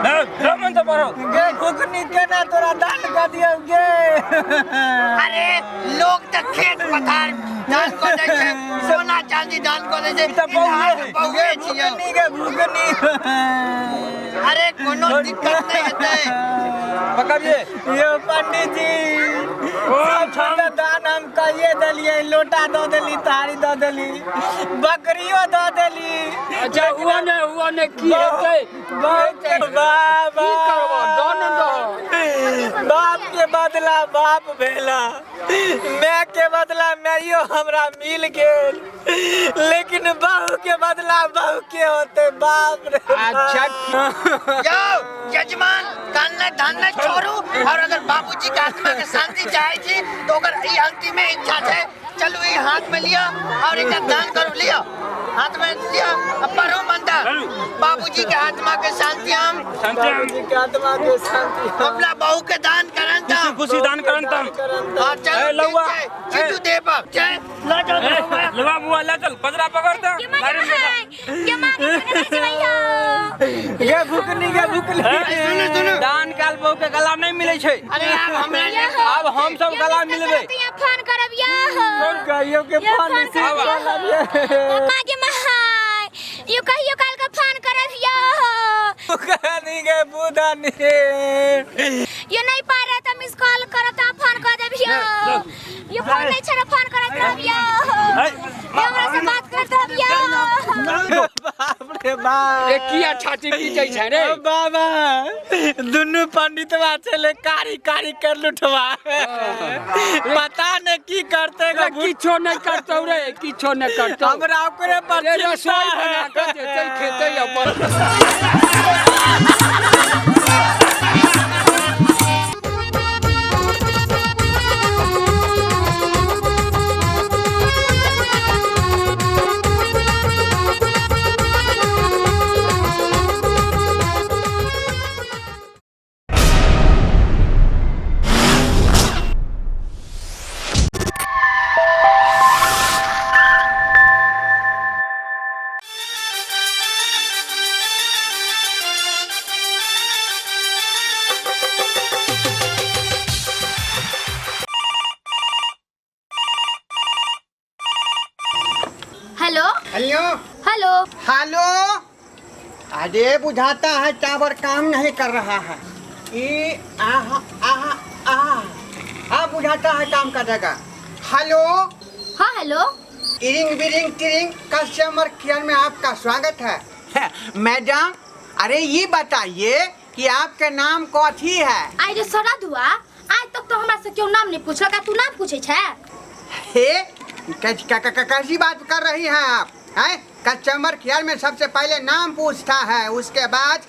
Speaker 13: ले, ब्राह्मण से पढ़ो।
Speaker 5: गे फुकनी, केना तोरा दान कऽ दियौ गे?
Speaker 12: अरे लोग तऽ खेत पथार दान कऽ दै छै, सोना चांदी दान कऽ दै छै,
Speaker 13: ई तऽ बहुए
Speaker 12: ई तऽ
Speaker 13: है।
Speaker 12: बहुए छियौ।
Speaker 5: भुकनी गे भुकनी।
Speaker 12: अरे कोनो दिक्कत नहीं हेतै।
Speaker 13: पकड़िए।
Speaker 5: यो पंडित जी, सब तऽ दान हम कहिए देलियै, लोटा दऽ देली, थारी दऽ देली, बकरियो दऽ देली।
Speaker 11: अच्छा, हुआ ने, हुआ ने, की हेतै?
Speaker 5: बहुत बाबा।
Speaker 11: की करबो? दान दहो।
Speaker 13: बाप के बदला बाप भेला, माय के बदला माइयो हमरा मिल गेल, लेकिन बहू के बदला बहू के होते। बाप रे।
Speaker 11: अच्छा।
Speaker 12: यौ यजमान, कानना धानना छोड़ू, और अगर बाबूजी के आत्मा के शांति चाहे छी तो ओकर ई अंतिम इच्छा छै। चलू ई हाथ में लिया और एक दान करू। लिया हाथ में लिया, अब पढ़ू मंत्र। बाबूजी के आत्मा के शांति, हम
Speaker 13: बाबूजी के आत्मा के शांति
Speaker 12: अपना बहू के दान करन तम,
Speaker 10: खुशी दान करन तम।
Speaker 12: हाँ चलो।
Speaker 10: ए, लौआ।
Speaker 12: चिटू दे पर चल ला जाओ।
Speaker 10: ए, लवा बुआ ला चल, पजरा पकड़ दे।
Speaker 3: के माँ के माँ के माँ के नहीं जेबै हो।
Speaker 13: गे भुकनी, गे भुकनी।
Speaker 12: सुनू सुनू।
Speaker 13: दान काल बहू के गला नहीं मिले छै।
Speaker 12: अरे आब हमरा
Speaker 13: आब हम सब गला मिलबै।
Speaker 3: यहाँ फोन करब यो।
Speaker 13: कहियो के
Speaker 3: यो
Speaker 13: फोन
Speaker 3: फोन
Speaker 13: रिसीव
Speaker 3: करब यो। माँ के माँ यो कहियो काल का फोन करब यो।
Speaker 13: भुकनी गे बुधनी।
Speaker 3: यो नहीं पा रहा तो मिस कॉल करब तो फोन कर देब यो। यो फोन नहीं छे फोन करत रहब यो। यो हमरा से बात करत रहब यो।
Speaker 13: बाप रे बाप।
Speaker 11: ए किया छाती पीटै छै रे?
Speaker 13: बाबा, दुनू पंडितवा छले कारी कारी कर लुटवा, पता ने की करते।
Speaker 11: रे, किछो नहि करतौ रे, किछो नहि करतौ।
Speaker 13: हमरा ओकरे पर
Speaker 11: रे,
Speaker 13: चिंता
Speaker 11: रसोई
Speaker 13: है।
Speaker 11: बना कऽ देतै, खेतै अपन।
Speaker 3: हेलो।
Speaker 4: हेलो।
Speaker 3: हेलो।
Speaker 4: हेलो। अरे बुझाता है टावर काम नहीं कर रहा है। ई आहा आहा आहा, हाँ बुझाता है काम कर देगा। हेलो।
Speaker 3: हाँ हेलो।
Speaker 4: इरिंग बिरिंग तिरिंग कस्टमर केयर में आपका स्वागत है मैडम। अरे ये बताइए कि आपका नाम कौथी है?
Speaker 3: आइ रे सरा दुआ, आज तक तो हमरा से केओ नाम नहीं पूछलक आ तू नाम पूछे छै?
Speaker 4: हे, कैसी बात कर रही हैं आप? हैं, कस्टमर केयर में सबसे पहले नाम पूछता है, उसके बाद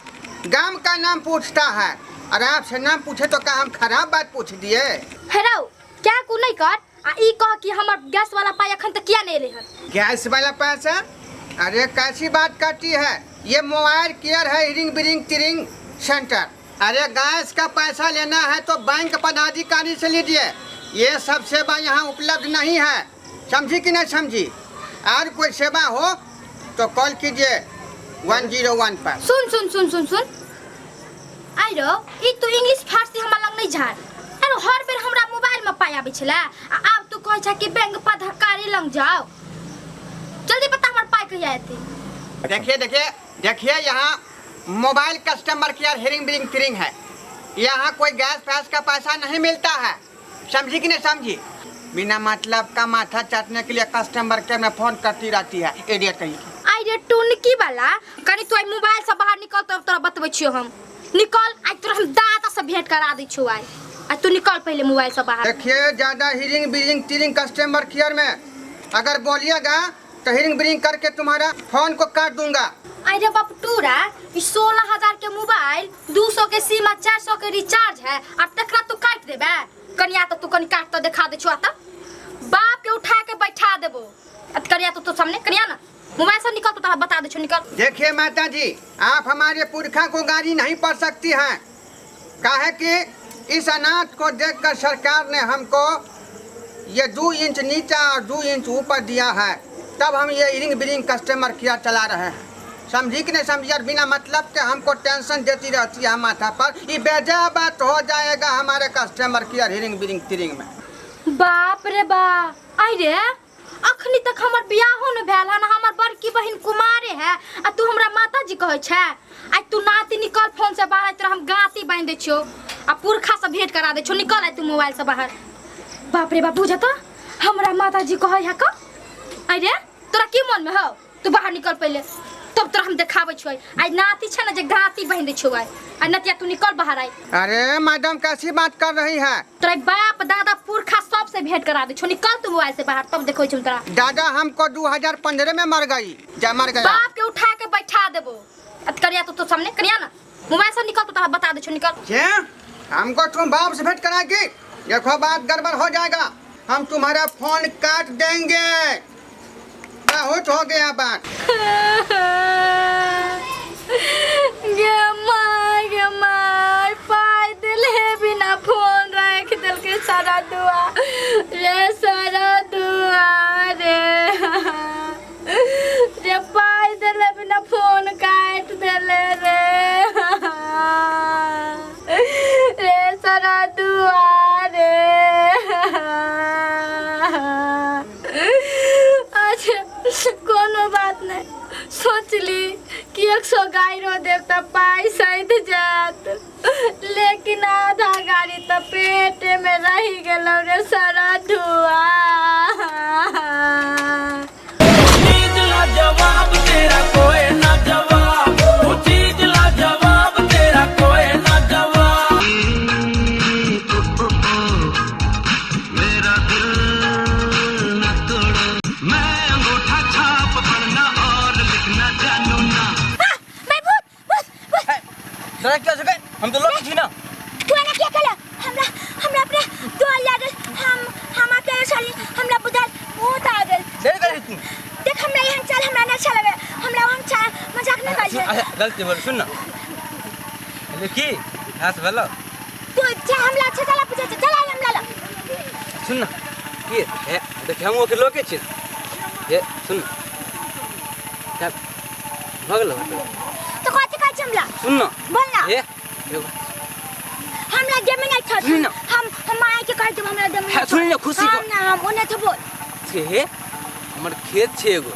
Speaker 4: गांव का नाम पूछता है, और आपसे नाम पूछे तो क्या हम खराब बात पूछ दिए?
Speaker 3: हेरो क्या को नहीं कर आ ई कह कि हमर गैस वाला पाई अखन तक किया नहीं एलै हन?
Speaker 4: गैस वाला पैसा? अरे कैसी बात करती है, ये मोबाइल केयर है, इरिंग बिरिंग तिरिंग सेंटर। अरे गैस का पैसा लेना है तो बैंक पदाधिकारी से लीजिए, ये सब सेवा यहाँ उपलब्ध नहीं है। समझी कि नहीं समझी? और कोई सेवा हो तो कॉल कीजिए 101 पर।
Speaker 3: सुन सुन सुन सुन सुन, आइ रो ई तू इंग्लिश फारसी हमरा लग नहीं झाड़। अरे हर बेर हमरा मोबाइल में पाई आबै छला आ आब तू कहै छ कि बैंक पदाधिकारी लग जाओ। जल्दी बता हमर पाई कहिया एतै?
Speaker 4: देखिए देखिए देखिए, यहाँ मोबाइल कस्टमर केयर हिरिंग बिरिंग तिरिंग है, यहाँ कोई गैस फैस का पैसा नहीं मिलता है। समझी कि नहीं समझी? बिना मतलब का माथा चाटने के लिए कस्टमर केयर में फोन करती रहती है एडियट कहीं की।
Speaker 3: आइ रे टुनकी वाला, कनी तू आई मोबाइल से बाहर निकल तब तोरा बतबै छियो हम। निकल, आइ तोरा हम दादा से भेंट करा दै छियो। आइ आइ तू निकल पहले मोबाइल से बाहर।
Speaker 4: देखिए ज्यादा हिरिंग बिरिंग तिरिंग कस्टमर केयर में अगर बोलिएगा तो हिरिंग बिरिंग करके तुम्हारा फोन को काट दूंगा।
Speaker 3: आई रे बाप टूरा, ई 16,000 के मोबाइल, 200 के सिम आ 400 के रिचार्ज है, आ तकरा तू काट देबे? कनिया तो तू कनी काट तो देखा दे छुआ, त बाप के उठा के बैठा देबो। आ कनिया तो तू सामने कनिया ना मोबाइल से निकल, तो तोरा बता दे छु निकल।
Speaker 4: देखिए माता जी, आप हमारे पुरखा को गाली नहीं पड़ सकती हैं, काहे कि इस अनाथ को देखकर सरकार ने हमको ये 2 इंच नीचा और 2 इंच ऊपर दिया है, तब हम ये इरिंग बिरिंग कस्टमर केयर चला रहे हैं। समझी कि नहीं समझी? और बिना मतलब के हमको टेंशन देती रहती है माथा पर, ये बेजा बात हो जाएगा हमारे कस्टमर केयर हिरिंग बिरिंग तिरिंग में।
Speaker 3: बाप रे बा, आई रे अखनी तक हमर बियाहो न भेल हन, हमर बड़की बहिन कुमारे है आ तू हमरा माता जी कहै छै। आई तू नाती निकल फोन से बाहर, तोरा हम गाती बांधि दै छियौ आ पुरखा से भेंट करा दै छियौ। निकल आई तू मोबाइल से बाहर। बाप रे बाप, बुझ त हमरा माता जी कहै है क। आई रे तोरा की मन में हौ? तू बाहर निकल पहले। तब तोरा हम देखाबै छियो आइ नाती छै ने जे गाती बहिन दै छियो आइ। आइ नतिया तू निकल बाहर आइ।
Speaker 2: अरे मैडम कैसी बात कर रही है?
Speaker 3: तोरा बाप दादा पुरखा सबसे भेंट करा दै छियो, निकल तू मोबाइल से बाहर तब देखै छियो तोरा।
Speaker 2: दादा हमको 2015 में मर गई, जा मर गया।
Speaker 3: बाप के उठा के बैठा देबो। अत करिया तो तो सामने करिया ना, मोबाइल से निकल तो तोरा बता दै छियो, निकल।
Speaker 2: क्या हमको तुम बाप से भेंट कराएगी? देखो बात गड़बड़ हो जाएगा, हम तुम्हारा फोन काट देंगे। बहुत हो गया बात।
Speaker 7: गे माय, गे माय, पाइ देले बिना फोन राखि देलकै सारा दुआ रे, सारा दुआ रे रे, पाइ देले बिना फोन काटि देले रे रे, सारा दुआ रे। अच्छा कोनो बात नहीं, सोचली कि 100 गाइरो देव त पाई सैध जात, लेकिन आधा गाड़ी त पेट में रही गेलो रे सारा धुआ।
Speaker 10: चीज ला जवाब तेरा कोई ना जवाब, वो चीज ला जवाब तेरा कोई ना जवाब।
Speaker 6: मेरा दिल न तोड़ो, मैं अंगूठा छाप पढ़ना और लिखना जानू ना।
Speaker 3: मैं भूत भूत भूत।
Speaker 5: तोरा क्या सके? हम तो लोग छी ना।
Speaker 3: तू एना किया कहला? हमरा हमरा अपने डर लागल, हम अकेले छली, हमरा बुझायल भूत आ गेल।
Speaker 5: देर करे तू।
Speaker 3: देख हमरा एहन चाल हमरा नहि अच्छा लगे, हमरा ओहन चाल मजाक नहि
Speaker 5: सुन,
Speaker 3: बाजै।
Speaker 5: अच्छा, गलती बोल, सुन ना। हेलो की घास भेलो?
Speaker 3: तू जा हमरा अच्छा चला पूछे छै, चला हमरा लग।
Speaker 5: सुन ना, की हे देख हम ओके लोके छी। हे सुन, चल भऽ गेलो।
Speaker 3: तो कथी कहै छै हमरा?
Speaker 5: सुन ना,
Speaker 3: बोल ना।
Speaker 5: हे एगो
Speaker 3: हमरा देमे नहि छ।
Speaker 5: सुन ना।
Speaker 3: हम माय के कहि देब हमरा देमे।
Speaker 5: हे, सुन ना, खुशी
Speaker 3: हम
Speaker 5: को।
Speaker 3: ना, हम ओने तो बोल।
Speaker 5: हे हमर खेत छै एगो,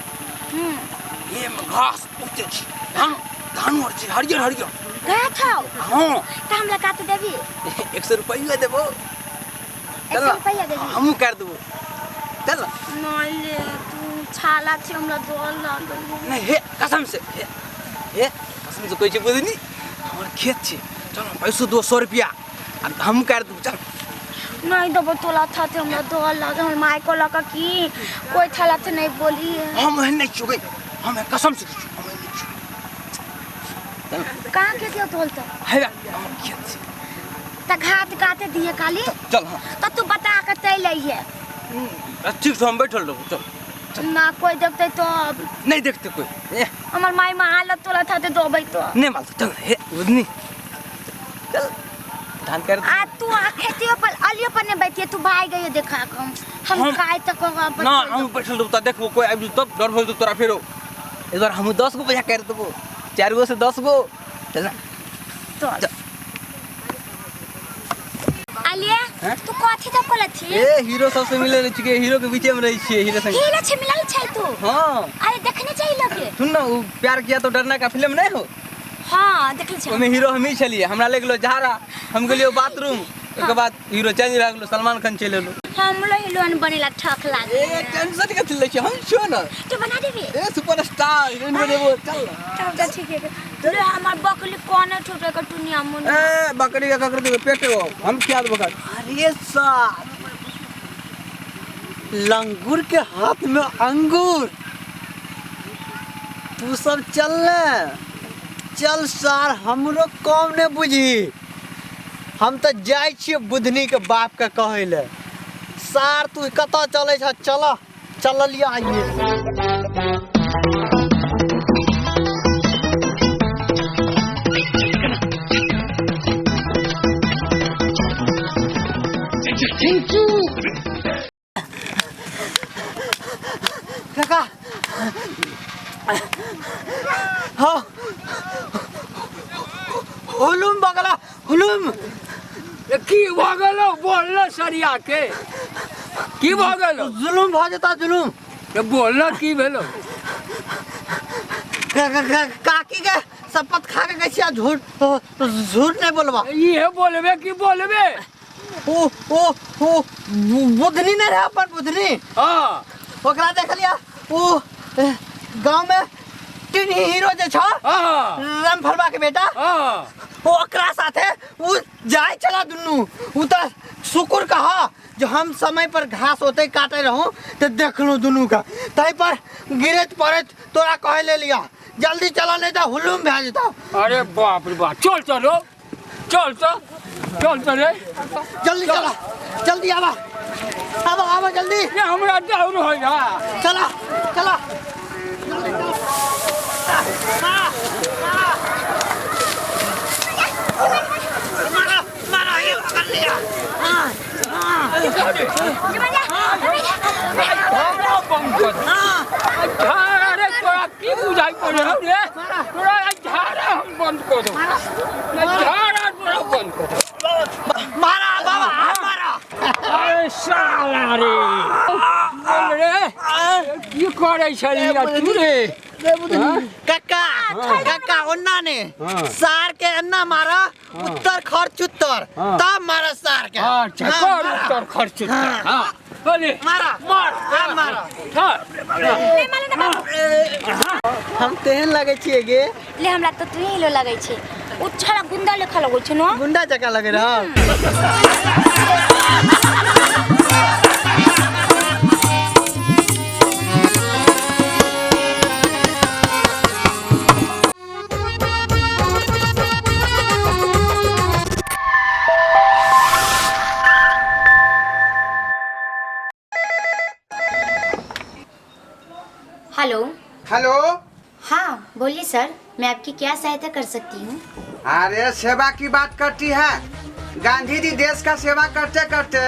Speaker 5: हे में घास बहुते छै, धान धान आर छै हरियर हरियर
Speaker 3: गाछ हौ?
Speaker 5: हाँ।
Speaker 3: त हमरा काट देबी?
Speaker 5: 100 रुपैआ देबो।
Speaker 3: एक सौ रुपैआ देबी?
Speaker 5: हमहूँ काटि देबो। चल ना।
Speaker 3: नहीं ले, तू छाला छै हमरा डर लागल।
Speaker 5: नहीं हे कसम से, हे हे कसम से कहै छै बुझनी, हमर खेत छै, चल हम पैसो दो 100 रुपया आ हमहूँ काटि देबो। चल।
Speaker 3: नहीं देबो तोला था हमरा डर लागल, हमर माय कहलक कि कोई थाला थे नहीं बोली।
Speaker 5: हम एहन नहीं छियौ गै, हम कसम से कहै छियौ, हम एहन नहीं छियौ। चल।
Speaker 3: कहाँ खेत यौ तोल त?
Speaker 5: हे हमर खेत छै।
Speaker 3: त घात काटे दिए काली?
Speaker 5: चल हाँ।
Speaker 3: त तू बता के चलि अइहे।
Speaker 5: ठीक छै, हम बैठल रहबो, चल।
Speaker 3: ना कोई देखते तो अब।
Speaker 5: नहीं देखते कोई। ए।
Speaker 3: हमर माय मारलक तोला था ते देबै तो।
Speaker 5: नहीं मारतौ, चल हे बुझनी। चल धान कर।
Speaker 3: आ तू आ खेतियो पर अलियो पर नहीं बैठिए, तू भाग गइयो देखा के हम खाए त कह
Speaker 5: ना हम बैठल रहबो त देखबो कोई आबि जेतौ तब डर भऽ जेतौ तोरा फेरो। एक बार हमहूँ 10 गो पैसा काटि देबो, 4 गो से 10 गो। चल ना।
Speaker 3: चल। अलिया, तू कथी सब कहलत छी?
Speaker 5: ए हीरो सबसे मिले रहै छियै, हीरो के बीचे में रहै छियै, हीरो संग।
Speaker 3: हीरो छै मिलल छै तू?
Speaker 5: हाँ।
Speaker 3: अरे देखने छै हीरो के?
Speaker 5: सुन ना, उ प्यार किया तो डरना का फिल्म नहीं हो?
Speaker 3: हाँ, देखले छै।
Speaker 5: ओमे हीरो हमही छलियै, हमरा ले गेलो झाड़ा, हम गेलियो बाथरूम, ओकर बाद हीरो चेंज भए गेलो, सलमान खान चलि एलो।
Speaker 3: हमरो हीरोइन बनेला ठक लागल।
Speaker 5: ए टेंशन कथी लै छी, हम छियो ना।
Speaker 3: तू बना देबी?
Speaker 5: ए सुपरस्टार हीरोइन बनेबो, चल ना।
Speaker 3: तब त ठीक है। रे हमर बकली कोने ठोके के टुनिया मुन।
Speaker 5: ए बकरी के ककरो देबे पेट हो, हम खिया देबो का।
Speaker 9: अरे साहब, लंगूर के हाथ में अंगूर। तू सब चल ने, चल सार, हमरो कम ने बुझी। हम तो जाइ छियै बुधनी के बाप के कहै ले। सार तू कतऽ चलै छ? चल चललिया आइए। काका, हाँ हुलुम बगला हुलुम।
Speaker 11: की भऽ गेलौ? बोललो सरिया के की भऽ गेलौ?
Speaker 9: जुलुम भऽ जेता जुलुम।
Speaker 11: के बोललो की भेलौ?
Speaker 9: काकी के शपथ खा के कहै छियै झूठ झूठ नहीं बोलबा।
Speaker 11: इहे बोलबे की बोलबे?
Speaker 9: ओ ओ ओ बुधनी नहीं रहे अपन बुधनी।
Speaker 11: हाँ।
Speaker 9: ओकरा देखलिया ओ गांव में
Speaker 12: बुटिन हीरो जे छ रामफलवा के बेटा ओ ओकरा साथे उ जाय चला दुनू। उ त शुक्र कहा जो हम समय पर घास ओते काटे रहूं तो देखलू दुनू का, तई पर गिरत पड़त तोरा कहे ले लिया जल्दी चला नहीं तो हुलुम भए जेता।
Speaker 11: अरे बाप रे बाप, चल चलो चल तो चल तो रे,
Speaker 12: जल्दी चला, जल्दी आवा आवा आवा जल्दी।
Speaker 11: ये हमरा डाउन हो जा,
Speaker 12: चला चला जल्दी चला। मारा मारा ये पकड़ लिया।
Speaker 11: अरे तोरा की बुझाई पड़े हौ रे, तोरा झाड़ा हम बंद कर दो, झाड़ा तोरा बंद कर दो।
Speaker 12: मारा बाबा मारा।
Speaker 11: अरे साला रे, बोल रे की करे छली तू रे?
Speaker 12: कक्का कक्का ओन्ना ने सार के अन्ना मारा उत्तर खर्च उत्तर तब मारा सार के।
Speaker 11: अच्छा कर उत्तर खर्च उत्तर। हां बोले
Speaker 12: मारा
Speaker 11: मार
Speaker 12: मारा।
Speaker 13: हम तेहन लगे छियै गे?
Speaker 3: ले हमरा तो तू ही लो लगे छै, उ छड़ा गुंडा लेखा लगै छै न।
Speaker 13: गुंडा जका लगे रहा।
Speaker 3: हेलो
Speaker 2: हेलो,
Speaker 3: हाँ बोलिए सर, मैं आपकी क्या सहायता कर सकती हूँ?
Speaker 2: अरे सेवा की बात करती है, गांधी जी देश का सेवा करते करते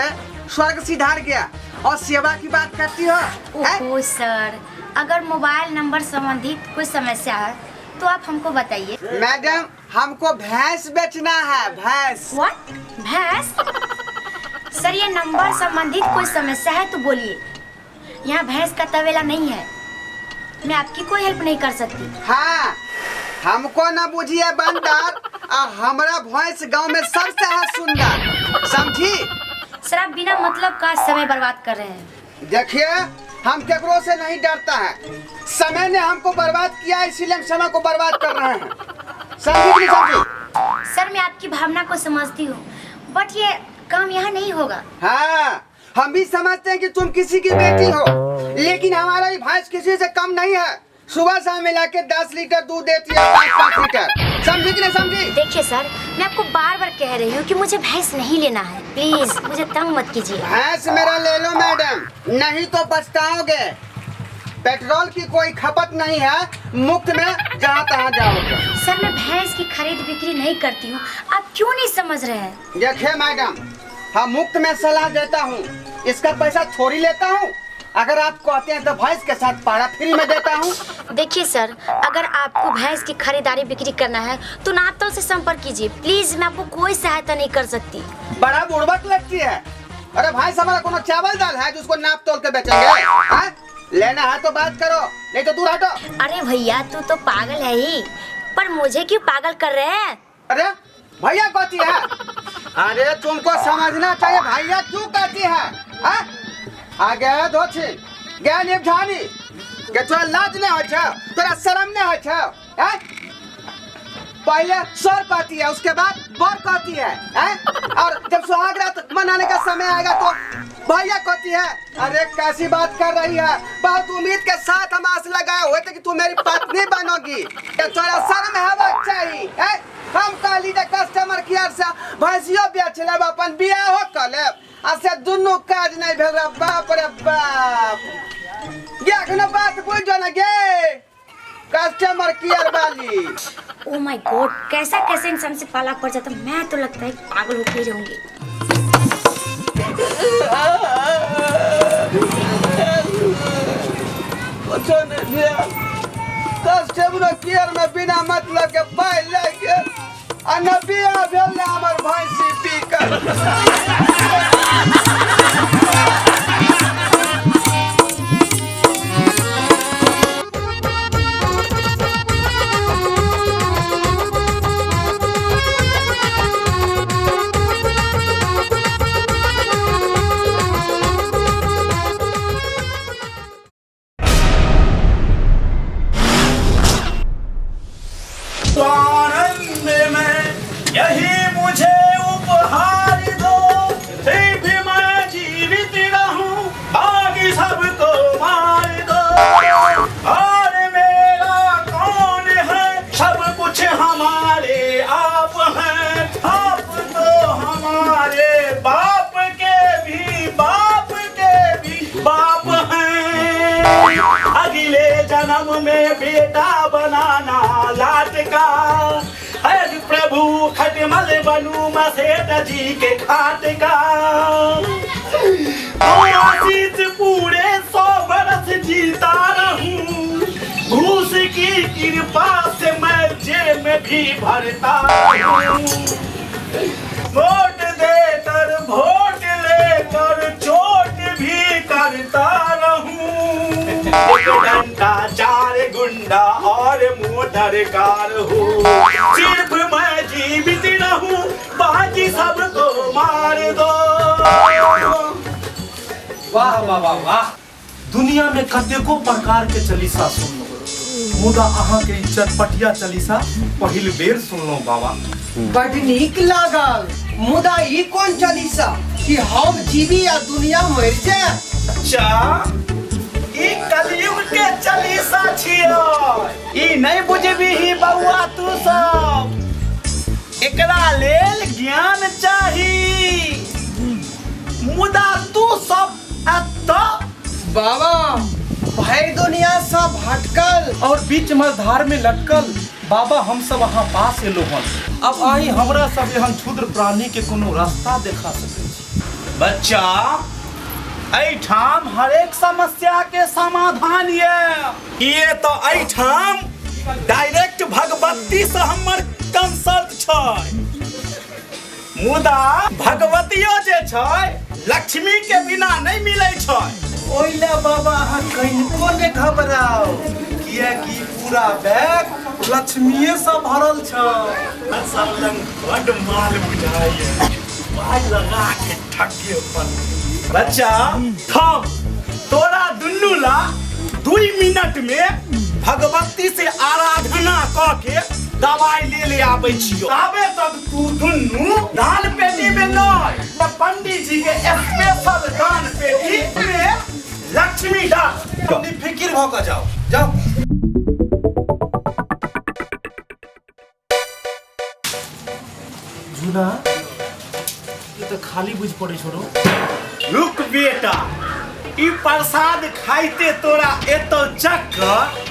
Speaker 2: स्वर्ग सिधार गया और सेवा की बात करती हो?
Speaker 3: ओहो सर, अगर मोबाइल नंबर संबंधित कोई समस्या है तो आप हमको बताइए।
Speaker 2: मैडम हमको भैंस बेचना है, भैंस।
Speaker 3: What, भैंस? सर ये नंबर संबंधित कोई समस्या है तो बोलिए, यहाँ भैंस का तबेला नहीं है, मैं आपकी कोई हेल्प नहीं कर सकती।
Speaker 2: हाँ हमको ना बुझिए बंदर, हमारा भैंस गांव में सबसे है सुंदर, समझी?
Speaker 3: सर आप बिना मतलब का समय बर्बाद कर रहे हैं।
Speaker 2: देखिए हम केकरो से नहीं डरता है, समय ने हमको बर्बाद किया इसीलिए हम समय को बर्बाद कर रहे हैं, समझी नहीं समझी?
Speaker 3: सर मैं आपकी भावना को समझती हूँ, बट ये काम यहाँ नहीं होगा।
Speaker 2: हाँ हम भी समझते हैं कि तुम किसी की बेटी हो, लेकिन हमारा ये भैंस किसी से कम नहीं है, सुबह शाम मिला के 10 लीटर दूध देती है, 5-5 लीटर, समझी कि नहीं समझी?
Speaker 3: देखिए सर मैं आपको बार बार कह रही हूँ कि मुझे भैंस नहीं लेना है, प्लीज मुझे तंग मत कीजिए।
Speaker 2: भैंस मेरा ले लो मैडम, नहीं तो पछताओगे। पेट्रोल की कोई खपत नहीं है, मुफ्त में जहाँ तहाँ जाओगे।
Speaker 3: सर मैं भैंस की खरीद बिक्री नहीं करती हूँ, आप क्यों नहीं समझ रहे हैं?
Speaker 2: देखिए मैडम हम मुफ्त में सलाह देता हूँ, इसका पैसा थोड़ी लेता हूँ, अगर आप कहते हैं तो भैंस के साथ पाड़ा फ्री में देता हूँ।
Speaker 3: देखिए सर अगर आपको भैंस की खरीदारी बिक्री करना है तो नापतोल से संपर्क कीजिए, प्लीज मैं आपको कोई सहायता नहीं कर सकती।
Speaker 2: बड़ा बुड़बक लगती है, अरे भैंस हमारा कोनो चावल दाल है जिसको नाप तोल के बेचेंगे? लेना है तो बात करो, नहीं तो दूर हटो।
Speaker 3: अरे भैया तू तो पागल है ही, पर मुझे क्यों पागल कर रहे हैं?
Speaker 2: अरे भैया कहती है, अरे तुमको समझना चाहिए भैया क्यों कहती है? आगे धोछी ज्ञान निभानी के तोरा लाज नहीं होइ छौ, तोरा शर्म नहीं होइ छौ? पहले सर कहती है उसके बाद बर कहती है, और जब सुहाग रात मनाने का समय आएगा तो भैया कहती है। अरे कैसी बात कर रही है, बहुत उम्मीद के साथ हम आस लगाए हुए थे कि तू मेरी पत्नी बनोगी, तोरा शर्म है चाहिए? हम कहली कस्टमर केयर से भैंसियो बेच लेब, अपन बियाहो कर लेब, आ से दुनू काज नहीं भेल। बाप रे बाप, गे अखनो बात बुझ जो ना गे कस्टमर केयर वाली।
Speaker 3: ओ my God, कैसा कैसे इंसान से पाला पड़ जाता, मैं तो लगता है पागल होके ही रहूंगी।
Speaker 2: कस्टमर केयर में बिना मतलब के पाई लग आ न बियाह भेल ने हमर भैंसी पी कर।
Speaker 10: आनंद में यही मुझे उपहार दो, फिर भी मैं जीवित रहूं, बाकी सबको मार दो। और मेरा कौन है, सब कुछ हमारे आप हैं, आप तो हमारे बाप के भी बाप के भी बाप हैं। अगले जन्म में बेटा बनाना लाट का, हर प्रभु खटमल बनू मसेठ जी के खाट का। तो आशीष पूरे 100 बरस जीता रहूं, घूस की कृपा से मैं जेब में भी भरता हूँ। वोट देकर वोट लेकर चोट भी करता रहूं। एक डंडा 4 गुंडा और मोटर कार हो, सिर्फ मैं जीवित रहूं, बाकी सबको मार दो।
Speaker 14: वाह बाबा वाह, दुनिया में कतेको प्रकार के चालीसा सुनलहुँ, मुदा अहाँ के ई चटपटिया चालीसा पहिल बेर सुनलहुँ बाबा।
Speaker 4: बड नीक लागल, मुदा ई कोन चालीसा कि हम जीवी आ दुनिया मरि जाए।
Speaker 10: अच्छा, ई कलयुग के चालीसा छियै, ई नहीं बुझबीही बौआ तू सब, एकरा लेल ज्ञान चाही। मुदा तू सब एतऽ
Speaker 4: बाबा भरि दुनिया सब भटकल
Speaker 14: और बीच मझधार में लटकल। बाबा हम सब अहाँ पास एलो हन, अब आही हमरा सब एहन क्षुद्र प्राणी के कोनो रास्ता देखा सकै छी।
Speaker 10: बच्चा, एहिठाम हरेक समस्या के समाधान ये ये तो एहिठाम डायरेक्ट भगवती से हमर कंसल्ट छै, मुदा भगवतियो जे छै लक्ष्मी के बिना नहीं मिलै छै।
Speaker 14: ओहि लए बाबा अहाँ कनिको नहि घबराउ, किएकि पूरा बैग लक्ष्मीए से भरल छै।
Speaker 10: सब लग बड माल बुझाइए, पाइ लगा के ठगे पर। बच्चा थम, तोरा दुनू ला 2 मिनट में भगवती से आराधना क के दवाई ले ले आबै छियो। ताबे तक तू दुनू दान पेटी में नहीं, त पंडित जी के स्पेशल दान पेटी में लक्ष्मी डाल।
Speaker 14: अपनी फिकिर भ के जाओ जाओ। झूला ई त खाली बुझ पड़े छोड़ो।
Speaker 10: रुक बेटा, ई प्रसाद खाइते तोरा एतो चक्कर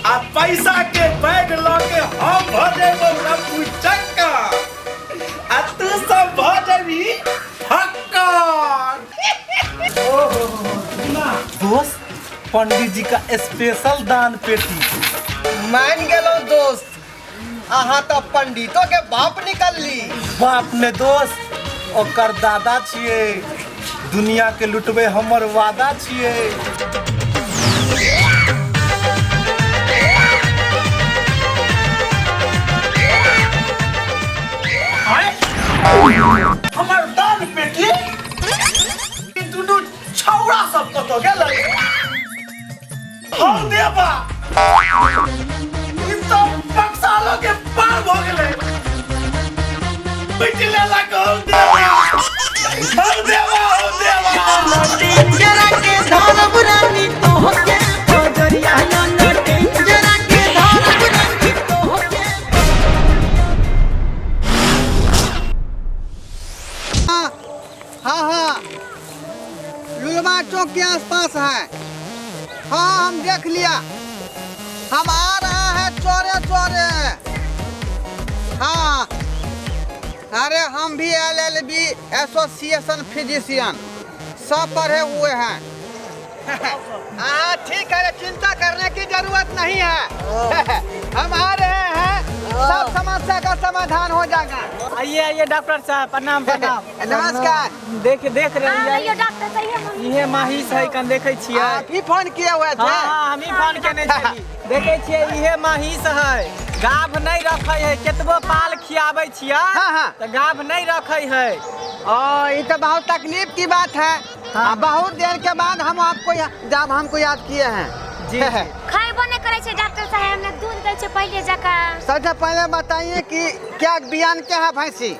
Speaker 10: आ पैसा के बैग ल के हम भ जेबो रब्बू चक्कर आ तू सब भ जेबी फक्कर।
Speaker 14: दोस्त, पंडित जी का स्पेशल दान पेटी।
Speaker 4: मान गेलो दोस्त, अहाँ तो पंडितों के बाप निकलली।
Speaker 14: बाप ने दोस्त, ओकर दादा छिए, दुनिया के लुटबे हमर वादा छिए।
Speaker 10: हमर दान पेटी ई दुनू छौड़ा सब कतऽ गेलै? हौ देवा, ई सब बक्सालो के पार भऽ गेलै। पिट लेलक हौ देवा, हौ देवा, हौ देवा।
Speaker 13: जरा के धरब रानी तोहके पजरिया नटे, जरा के धरब रानी तोहके।
Speaker 4: हाँ हाँ, लुलवा चौक के आसपास है। हाँ हम देख लिया, हम आ रहे हैं चोरे चोरे। हाँ अरे हम भी LLB association physician सब पढ़े हुए हैं। हाँ ठीक है, चिंता करने की जरूरत नहीं है। हम आ रहे हैं, सब समस्या का समाधान हो जाएगा।
Speaker 13: आइए आइए डॉक्टर साहब, प्रणाम प्रणाम।
Speaker 4: नमस्कार।
Speaker 13: देख देख रहे
Speaker 3: हाँ,
Speaker 13: हैं
Speaker 3: यो डॉक्टर सही है मम्मी।
Speaker 13: इहे माहिस है कन देखे छियै।
Speaker 4: आप ही फोन किए हुए थे?
Speaker 13: हाँ, हाँ, हम ही फोन केने छली। देखे छियै इहे माहिस है, गाभ नहीं रखे है, केतबो पाल खियाबै छियै,
Speaker 4: हाँ, हाँ।
Speaker 13: त गाभ नहीं रखे है।
Speaker 4: ओ ये तो बहुत तकलीफ की बात है। हाँ, बहुत देर के बाद हम आपको जब हमको याद किए हैं।
Speaker 13: जी, जी।
Speaker 3: खाइबो नहीं करै छै डॉक्टर साहब, ने दूध दै छै पहिले जकाँ।
Speaker 2: सबसे पहले बताइए कि क्या बियान क्या है भैंसी?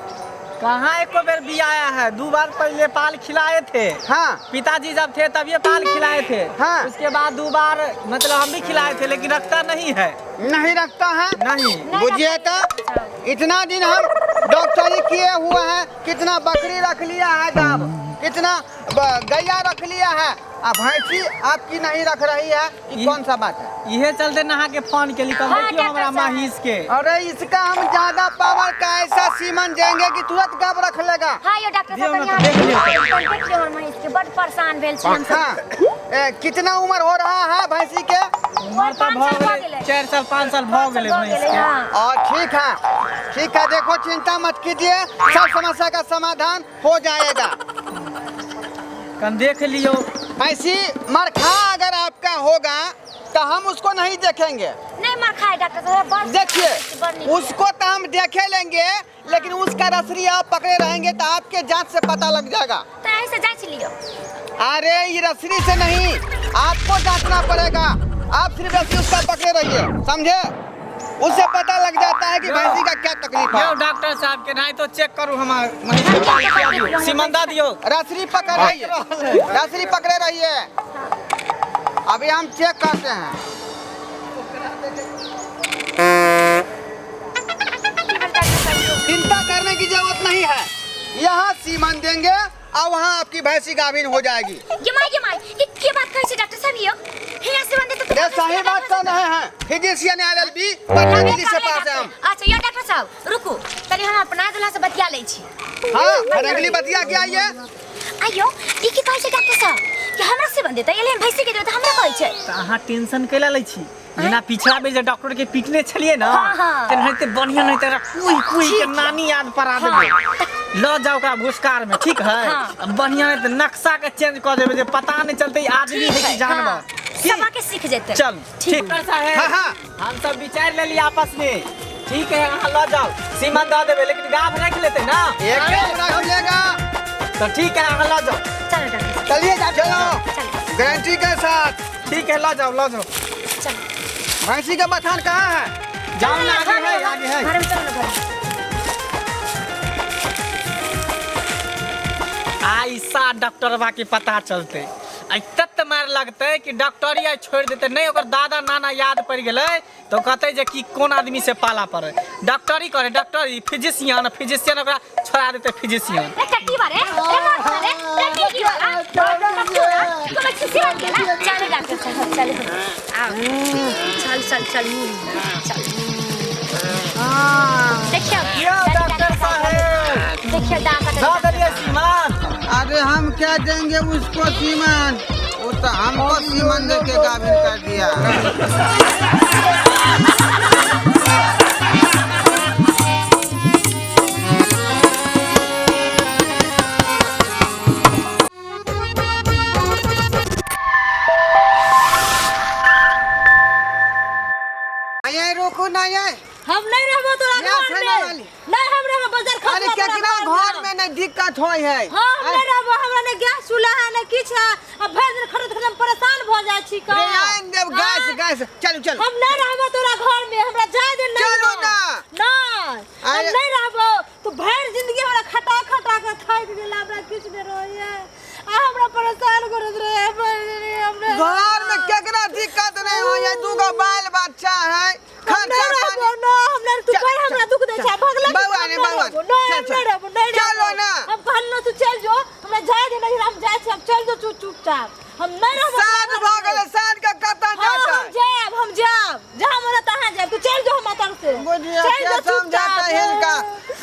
Speaker 13: कहाँ एको बेर बियाया है? 2 बार पहले पाल खिलाए थे।
Speaker 2: हाँ।
Speaker 13: पिताजी जब थे तब ये पाल खिलाए थे।
Speaker 2: हाँ।
Speaker 13: उसके बाद 2 बार मतलब हम भी खिलाए थे, लेकिन रखता नहीं है।
Speaker 2: नहीं रखता है?
Speaker 13: नहीं।
Speaker 2: बुझिए तो इतना दिन हम डॉक्टरी किए हुए हैं, कितना बकरी रख लिया है दाब, कितना गैया रख लिया है, आ भैंसी आपकी नहीं रख रही है, ये कौन सा बात है?
Speaker 13: इहे चलते नहा के फोन के लिए
Speaker 3: हाँ,
Speaker 13: देखियो हमरा
Speaker 3: डॉक्टर साहब।
Speaker 13: महीष के।
Speaker 2: अरे इसका हम ज्यादा पावर का ऐसा सीमन देंगे कि तुरंत गब रख लेगा।
Speaker 3: हाँ यो डॉक्टर
Speaker 13: दियौ
Speaker 3: साहब,
Speaker 13: ने
Speaker 3: कनी
Speaker 13: तऽ देख लियौ।
Speaker 3: अहाँ देख लियौ हमर महीष के, बड परेशान भेल छी हम सब।
Speaker 2: हाँ। कितना उम्र हो रहा है भैंसी के?
Speaker 13: उमर तऽ
Speaker 3: पाँच
Speaker 13: भऽ
Speaker 3: साल भऽ
Speaker 13: गेलै,
Speaker 3: गेलै।
Speaker 13: 4 साल 5 साल भऽ गेलै
Speaker 3: भऽ
Speaker 13: महीष
Speaker 3: गेलै,
Speaker 13: के।
Speaker 3: हाँ।
Speaker 2: और ठीक है, ठीक है, देखो चिंता मत कीजिए, सब समस्या का समाधान हो जाएगा।
Speaker 13: कन देख लियौ।
Speaker 2: भैंसी मरखा अगर आपका होगा तो हम उसको नहीं देखेंगे।
Speaker 3: नहीं मार खाए डॉक्टर साहब, बड़
Speaker 2: देखिए
Speaker 3: बड़ नीक।
Speaker 2: उसको तो हम देखे लेंगे, लेकिन उसका रसरी आप पकड़े रहेंगे तो आपके जांच से पता लग जाएगा।
Speaker 3: तऽ एहि से जांच लियौ।
Speaker 2: अरे ये रसरी से नहीं, आपको जांचना पड़ेगा। आप सिर्फ रस्सी उसका पकड़े रहिए, समझे? उससे पता लग जाता है कि भैंसी का क्या तकलीफ है।
Speaker 13: यौ डॉक्टर साहब के नहीं तो चेक करू हमार महीष के पाल खिया दियौ। सीमन दऽ दियौ।
Speaker 2: रसरी पकड़ रहिए, रसरी पकड़े रहिए, अभी हम चेक करते हैं। चिंता करने की जरूरत नहीं है, यहाँ सीमन देंगे और वहाँ आपकी भैंसी गाभिन हो जाएगी।
Speaker 3: ये माय, ये माय, ये की बात कहै छै डॉक्टर साहब यो? हियाँ सीमन देतै तऽ
Speaker 2: ये सही बात कर रहे हैं, फिजिशियन LLB Patna Delhi से पास है हम।
Speaker 3: अच्छा यो डॉक्टर साहब रुकू, तनी हम अपना दूल्हा से बतिया लै छी।
Speaker 2: हाँ, अगली बतिया के आइए।
Speaker 3: आइयो, ई की कहै छै डॉक्टर साहब कि हमरा सीमन देतै, एले हम भैंसी के देबै तऽ हमरा कहै छै।
Speaker 13: तऽ अहाँ टेंशन कैला लै छी? जेना पिछला बेर जे डॉक्टर के पीटने छलियै ने,
Speaker 3: हाँ, हाँ।
Speaker 13: तेनाहिते बढ़िया नहीं तेरा कुई कुई के नानी याद परा देबै। लऽ जाउ ओकरा भुसकार में, ठीक है?
Speaker 3: हाँ।
Speaker 13: बढ़िया नहीं तऽ नक्शा के चेंज कऽ देबै जे पता नहीं चलतै ई आदमी है कि जानवर।
Speaker 3: हाँ। सब आके सीख जेतै।
Speaker 13: चल ठीक। डॉक्टर साहेब,
Speaker 2: हाँ, हाँ।
Speaker 13: हम सब विचार लेलियै आपस में, ठीक है? अहाँ लऽ जाउ, सीमा दऽ देबै, लेकिन गाभ राखि लेतै ना?
Speaker 2: एकदम रख लेगा।
Speaker 13: तऽ ठीक है, अहाँ लऽ जाउ।
Speaker 3: चलो डॉक्टर साहब।
Speaker 2: चलिए चलो, गारंटी के साथ।
Speaker 13: ठीक है, लऽ जाउ, लऽ जाउ।
Speaker 3: चलो।
Speaker 2: भैंसी का बथान कहाँ है?
Speaker 13: जाओ ना, आगे है, आगे है।
Speaker 3: घर में चलो ना, घर में।
Speaker 13: ऐसा डॉक्टरवा के पता चलते, आई तत मार लगते कि डॉक्टरी आई छोड़ देते नहीं, ओकर दादा नाना याद पड़ गेलै तो कहते जे कि कोन आदमी से पाला पड़े, डॉक्टरी करे, डॉक्टरी फिजिशियन, फिजिशियन ओकरा छोड़ा देते फिजिशियन।
Speaker 3: ए टट्टी बारे, ए मार मारे, ए टीकी वाला, तो मैं किसी बात के ना। चलो डॉक्टर साहब, चलो। आओ। चल, चल, चल, चल। देखियो,
Speaker 13: यो डॉक्टर साहब।
Speaker 3: देखियो, दांत
Speaker 13: दऽ देलियै सीमन।
Speaker 2: अरे हम क्या देंगे उसको सीमन, वो तो हमको सीमन दे के गाभिन कर दिया। ये रुको ना ये।
Speaker 7: हम नहीं रहबो तोरा
Speaker 2: यहाँ
Speaker 7: घर
Speaker 2: से
Speaker 7: में।
Speaker 2: ना वाली।
Speaker 7: नहीं हम रहबो बाजार खा
Speaker 2: अरे
Speaker 7: तोरा
Speaker 2: केकरा
Speaker 7: घर
Speaker 2: घर में नहीं दिक्कत होय है।
Speaker 7: हाँ, हम नहीं रहबो, हमरा नहीं गैस चूल्हा है, नहीं किछ है। अब भरि दिन खटैत खटैत हम परेशान भऽ जाइ छी का।
Speaker 2: रे आइन देब गैस,
Speaker 7: हाँ।
Speaker 2: गैस। चलू, चलू।
Speaker 7: हम नहीं रहबो तोरा घर में, हमरा जाय दे नहीं।
Speaker 2: चलू ना।
Speaker 7: नहीं, हम
Speaker 2: अरे।
Speaker 7: नहीं रहबो। तू भरि जिंदगी हमरा खटा खटा के थाकि गेला, हमरा किछ नहीं रहैया। आ हमरा परेशान करैत रहैया भरि जिंदगी हमरा।
Speaker 2: घर में केकरा दिक्कत नहीं होय है, 2 गो बाल बच्चा है।
Speaker 7: हम
Speaker 2: खर्चा
Speaker 7: नहीं रहबो,
Speaker 2: पानी।
Speaker 7: ना, हम नहीं, तू
Speaker 2: चल,
Speaker 7: बड़ हमरा
Speaker 2: चल,
Speaker 7: दुख दै
Speaker 2: चल।
Speaker 7: छै, भगला के
Speaker 2: बउआ
Speaker 7: हम
Speaker 2: ने,
Speaker 7: नहीं
Speaker 2: बउआ।
Speaker 7: रहबो, नहीं,
Speaker 2: चल,
Speaker 7: हम
Speaker 2: चल।
Speaker 7: नहीं रहबो, नहीं
Speaker 2: चलो
Speaker 7: रहबो।
Speaker 2: ना।
Speaker 7: हम कहलहुँ तू चल जो, हमरा जाय दे नहीं, हम जाइ छी, हम चल जो चुपचाप। हम नहीं रहबो
Speaker 2: साँझ
Speaker 7: तोरा
Speaker 2: भऽ
Speaker 7: घर में।
Speaker 2: गेलै, साँझ के कतऽ
Speaker 7: हाँ,
Speaker 2: जातै?
Speaker 7: हम जायब, हम जायब, जहाँ मन तहाँ जायब, तू चल जो हमरा तरफ से।
Speaker 2: बुझिया,
Speaker 7: चल
Speaker 2: क्या
Speaker 7: जो
Speaker 2: समझाता
Speaker 7: चुपचाप।
Speaker 2: हिनका?